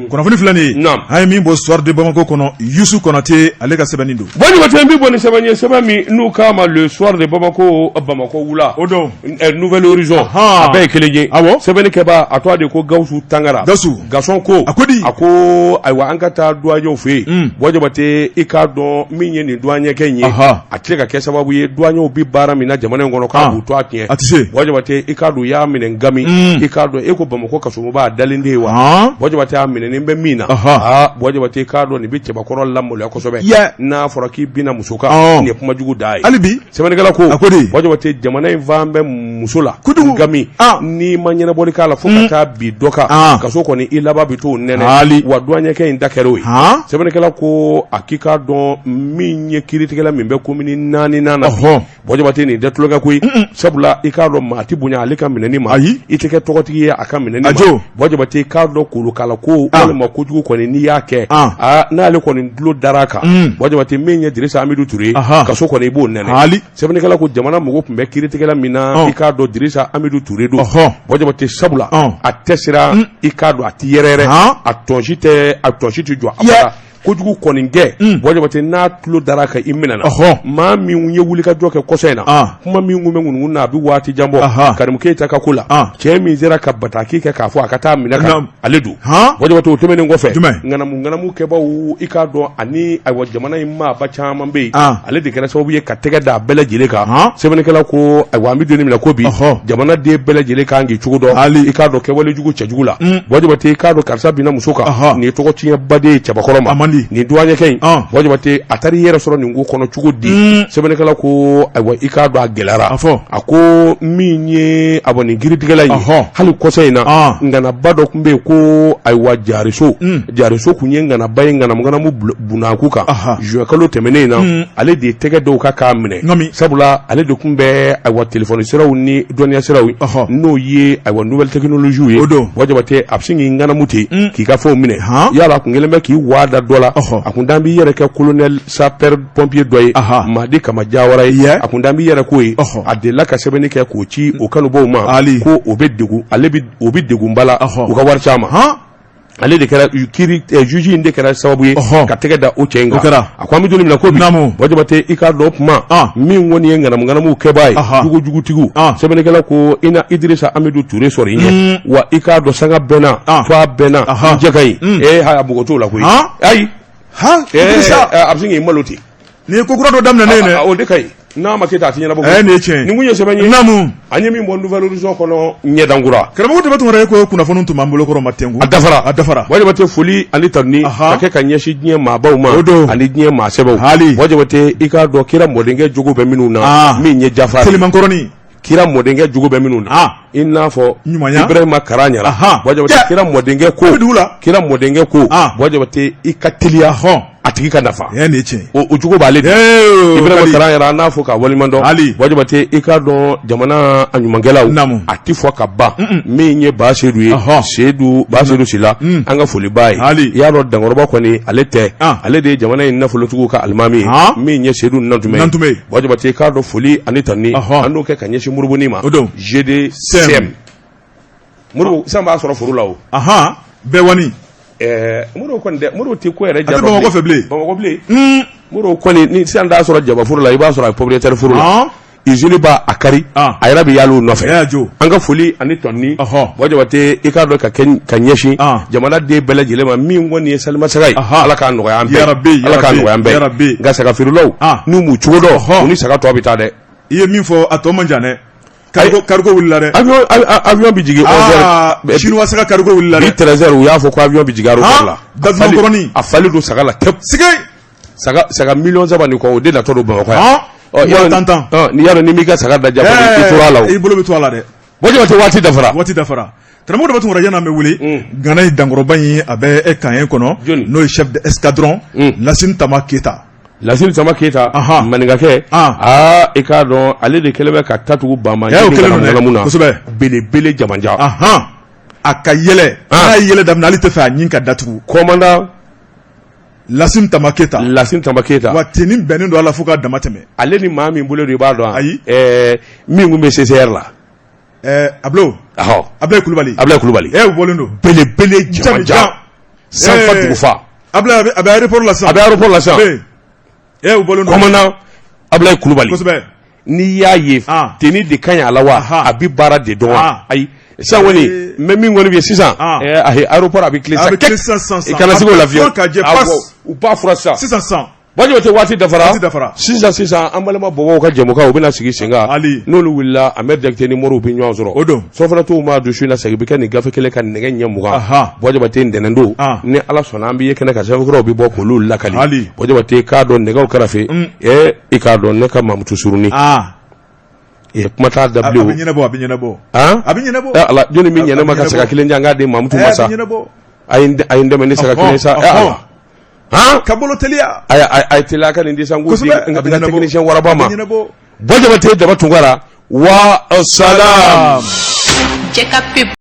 kunnafoni filɛ nin ye an ye min bɔ Soir de Bamako kɔnɔ Yusu Konate ale ka sɛbɛnni don Bon Jabate n bɛ bɔ ni sɛbɛn ye sɛbɛn min n'u k'a ma Le Soir de Bamako Bamakɔ wula o don Nouvel Horizon a bɛɛ ye kelen ye awɔ sɛbɛnnikɛbaa a tɔgɔ de ko Gawusu Tangara Gawusu Gasɔn ko a ko di a ko ayiwa an ka taa duwanɲɛw fɛ yen Buwa Jabate i k'a dɔn min ye nin duwanɲɛkɛ in ye a tɛ se ka kɛ sababu ye duwanɲɛw bɛ baara min na jamana in kɔnɔ k'a b'u to a tiɲɛ a tɛ se Buwa Jabate i k'a dɔn u y'a minɛ Gami i k'a dɔn e ko Bamakɔ kasoba a dalen de ye wa Buwa Jabate a minɛnen bɛ min na aa Buwa Jabate i k'a dɔn nin bɛ cɛbakɔrɔ lamaloya kosɛbɛ n'a fɔra k'i binna muso kan nin ye kuma jugu da ye hali bi sɛbɛnnikɛla ko a ko di Buwa Jabate jamana in fan bɛ muso la kojugu Gami n'i ma ɲɛnabɔli k'a la fo ka taa bin dɔ kan kaso kɔni i laban bɛ t'o nɛnɛ hali wa duwanɲɛkɛ in ta kɛra o ye sɛbɛnnikɛla ko a k'i k'a dɔn min ye kiiritigɛla min bɛ komini naaninan na Buwa Jabate nin tɛ tulonkɛ koyi sabula i k'a dɔn maa tɛ bonya ale ka minɛni ma ayi i tɛ kɛ tɔgɔtigi ye a ka minɛni ma Buwa Jabate i k'a dɔn kolokala ko walima kojugu kɔni n'i y'a kɛ aa n'ale kɔni tulo dara a kan Buwa Jabate min ye Dirisa Amidu Ture ye kaso kɔni i b'o nɛnɛ hali sɛbɛnnikɛla ko jamana mago tun bɛ kiiritigɛla min na i k'a dɔn Dirisa Amidu Ture don Buwa Jabate sabula a tɛ siran i k'a dɔn a tɛ yɛrɛyɛrɛ a tɔnsi tɛ a tɔnsi tɛ jɔ a kojugu kɔni kɛ Buwa Jabate n'a tulo dara a kan i minɛna maa min ye wulikajɔ kɛ kɔsa in na kuma min tun bɛ ŋunuŋunu na a bɛ waati jan bɔ Karimu Keyita ka ko la cɛ min sera ka bataki kɛ k'a fɔ a ka taa minɛ ka ale don Buwa Jabate o tɛmɛnen kɔfɛ ŋanamu ŋanamu kɛbaw i k'a dɔn ani ayiwa jamana in maaba caman bɛ yen ale de kɛra sababu ye ka tɛgɛ da a bɛɛ lajɛlen kan sɛbɛnnikɛla ko ayiwa an bɛ don min na ko bi jamanaden bɛɛ lajɛlen kan k'i cogo dɔn hali i k'a dɔn kɛwale jugu cɛjugu la Buwa Jabate i k'a dɔn karisa binna muso kan nin ye tɔgɔ tiɲɛba de ye cɛbakɔrɔ ma nin duwaɲɛkɛ in Buwa Jabate a taara i yɛrɛ sɔrɔ nin ko kɔnɔ cogo di sɛbɛnnikɛla ko ayiwa i k'a dɔn a gɛlɛyara a ko min ye ayiwa nin kiiritigɛla in ye hali kɔsa in na ŋanaba dɔ tun bɛ yen ko ayiwa jariso jariso tun ye ŋanaba ye ŋanamu ŋanamu bunakun kan juin kalo tɛmɛnen in na ale de ye tɛgɛ d'o kan k'a minɛ sabula ale de tun bɛ ayiwa telefɔni siraw ni dɔnniya siraw n'o ye ayiwa nouvelle technologie ye Buwa Jabate a bɛ sin k'i ŋanamu ten k'i ka fɛnw minɛ yala a kun kɛlen bɛ k'i waa da dɔ la a kun dan b'i yɛrɛ kɛ colonel sapeur pompier dɔ ye Madi Kama Jawara ye a kun dan b'i yɛrɛ k'o ye a delila ka sɛbɛnni kɛ k'o ci o kanubaw ma ko o bɛ degun ale o bɛ degunba la u ka wari ci a ma ale de kɛra kiiri juge in de kɛra sababu ye ka tɛgɛ da o cɛ in kan a ko an bɛ don min na ko bi Buwa Jabate i k'a dɔn kuma min kɔni ye ŋanamu ŋanamu kɛbaa ye jugujugutigiw sɛbɛnnikɛla ko i na Idirisa Amidu Ture sɔrɔ i ɲɛ wa i k'a dɔn sanga bɛɛ na f'a bɛɛ na jɛ ka ɲi ee a mɔgɔ t'o la koyi ayi a bɛ sin k'i malo ten Nin ye ko kura dɔ daminɛ ye dɛ o de ka ɲi n'a ma kɛ ten a tɛ ɲɛnabɔ nin ye tiɲɛ nin kun ye sɛbɛn ye naamu an ye min bɔ Nouvel Horizon kɔnɔ ɲɛdankura karamɔgɔ Daba Tunkara e ko kunnafoni tun b'an bolo kɔrɔ ma tɛnku a dafara a dafara Buwa Jabate foli ani tanuni ka kɛ ka ɲɛsin diɲɛ maabaw ma o don ani diɲɛ maa sɛbɛw hali Buwa Jabate i k'a dɔn kira mɔdenkɛ jogo bɛ minnu na min ye Jafari telimankɔrɔnin kira mɔdenkɛ jogo bɛ minnu na i n'a fɔ ɲumanya Ibrahima Kara ɲara Buwa Jabate kira mɔdenkɛ ko dugu la kira mɔdenkɛ ko Buwa Jabate i ka teliya hɔn A tigi ka nafa nin ye tiɲɛ o cogo b'ale de Ibrahima Karan yɛrɛ an n'a fo k'a waleɲuman dɔn. Ali Jabate, i k'a dɔn jamana a ɲumankɛlaw a tɛ fɔ ka ban. Min ye Ba Sedu ye, Sedu Ba Sedu Sila, an ka foli b'a ye. Ali i y'a dɔn Dankɔrɔba kɔni ale tɛ, ale de ye jamana in nafolotigiw ka alimami ye, min ye Sedu Nantumɛ ye. Ba Jabate, i k'a dɔn foli ani tanuni an n'o kɛ ka ɲɛsin Moribonin ma, O don GDCM. Moribo sisan b'a sɔrɔ foro la o. Bɛɛ wani. Moribo kɔni dɛ, Moribo tɛ ko yɛrɛ ja Bamakɔ fɛ bilen. Bamakɔ bilen. Moribo kɔni ni sisan t'a sɔrɔ jabaforo la, i b'a sɔrɔ a ye pomme de terre foro la, usine b'a a kari, a yɛrɛ bɛ yaala u nɔfɛ. An ka foli ani tanuni, Ba Jabate, i k'a dɔn ka kɛ ka ɲɛsin jamanaden bɛɛ lajɛlen ma. Min kɔni ye salima saga ye, Ala k'a nɔgɔya an bɛɛ, Ala k'a nɔgɔya an bɛɛ. Nka saga feerelaw n'u m'u cogo dɔn, u ni saga tɔ bɛ taa dɛ. I ye min fɔ, a tɔ man jan dɛ. Cargo wulila dɛ. Avion bɛ jigin 11h. Chinois saga cargo wulila dɛ. Bi 13h, u y'a fɔ ko avion bɛ jigin aéroport la. Dadumankɔrɔnin. A falen don saga la tep. Sige. Saga miliyɔn 3 ni kɔ, o de natɔ don Bamakɔ yan. Ɔ tan tan. N'i y'a dɔn n'i m'i ka saga da ja i tora a la o. I bolo bɛ to a la dɛ. Ba Jabate, waati dafara. Waati dafara. Karamɔgɔ Daba Tunkara, yan'an bɛ wele, Gana in Dankɔrɔba in, a bɛ e kan kɔnɔ, n'o ye chef d'escadron Lasine Tama Keyita. Lasine Tama Keyita, maninkakɛ, aa i k'a dɔn ale de kɛlen bɛ ka ta tugu Bama na kosɛbɛ, belebele jamanjan. A ka yɛlɛ, n'a ye yɛlɛ daminɛ, ale tɛ fɛ a ɲin ka datugu. Commandant Lasine Tama Keyita. Lasine Tama Keyita. Wa tenue bɛnnen don a la fo k'a dama tɛmɛ. Ale ni maa min bolo don, i b'a dɔn? Ayi. Min tun bɛ CCR la. Ablo. Ablaye Kulubali. Ablaye Kulubali. U bɔlen don. Belebele jamanjan. Sanfa dugufa. Ablaye a bɛ aéroport la sisan. A bɛ aéroport la sisan. U bɔlen don. Commandant Ablaye Kulubali. Kosɛbɛ. N'i y'a ye, tenue de ka ɲi a la wa, a bɛ baara de dɔn wa? Ayi. Sisan kɔni n bɛ min kɔni bɛ sisan, ayi, aéroport a bɛ tilen sa. A bɛ tilen sisan sisan. I kana se k'o lafiya. Ka jɛ pas. U b'a fura sisan. Sisan sisan. Ba Jabate, waati dafara. Waati dafara. Sisan sisan, an balima bɔbɔw ka jɛmukan, u bɛna sigi sen kan. Ali. N'olu wulila, Ahmed Jakite ni Moriw bɛ ɲɔgɔn sɔrɔ. O don. Sɔfɛnatɔw ma don su in na, segin bɛ kɛ nin gafe kelen ka nɛgɛ ɲɛ 20. Ba Jabate, ntɛnɛn don. Ni Ala sɔnna, an bɛ ye kɛnɛ kan, sɛbɛnkuraw bɛ bɔ k'olu lakali. Ali. Ba Jabate, k'a dɔn nɛgɛw kɛrɛfɛ. I k'a dɔn ne ka Mamutu Surunin. Kuma t'a da bilen. A bɛ ɲɛnabɔ, a bɛ ɲɛnabɔ. A bɛ ɲɛnabɔ. Ala, jɔnni bɛ ɲɛ ne ma ka saga kelen di an k'a di Mamutu ma sa? A bɛ ɲɛnabɔ. A ye n dɛmɛ ni saga kelen sa. Ala. Ka bolo teliya. A ye teliya ka nin di sa, n k'o di n ka technicien waraba ma. A bɛ ɲɛnabɔ. Ba Jabate, Daba Tunkara, wa salam. Cɛ ka pub.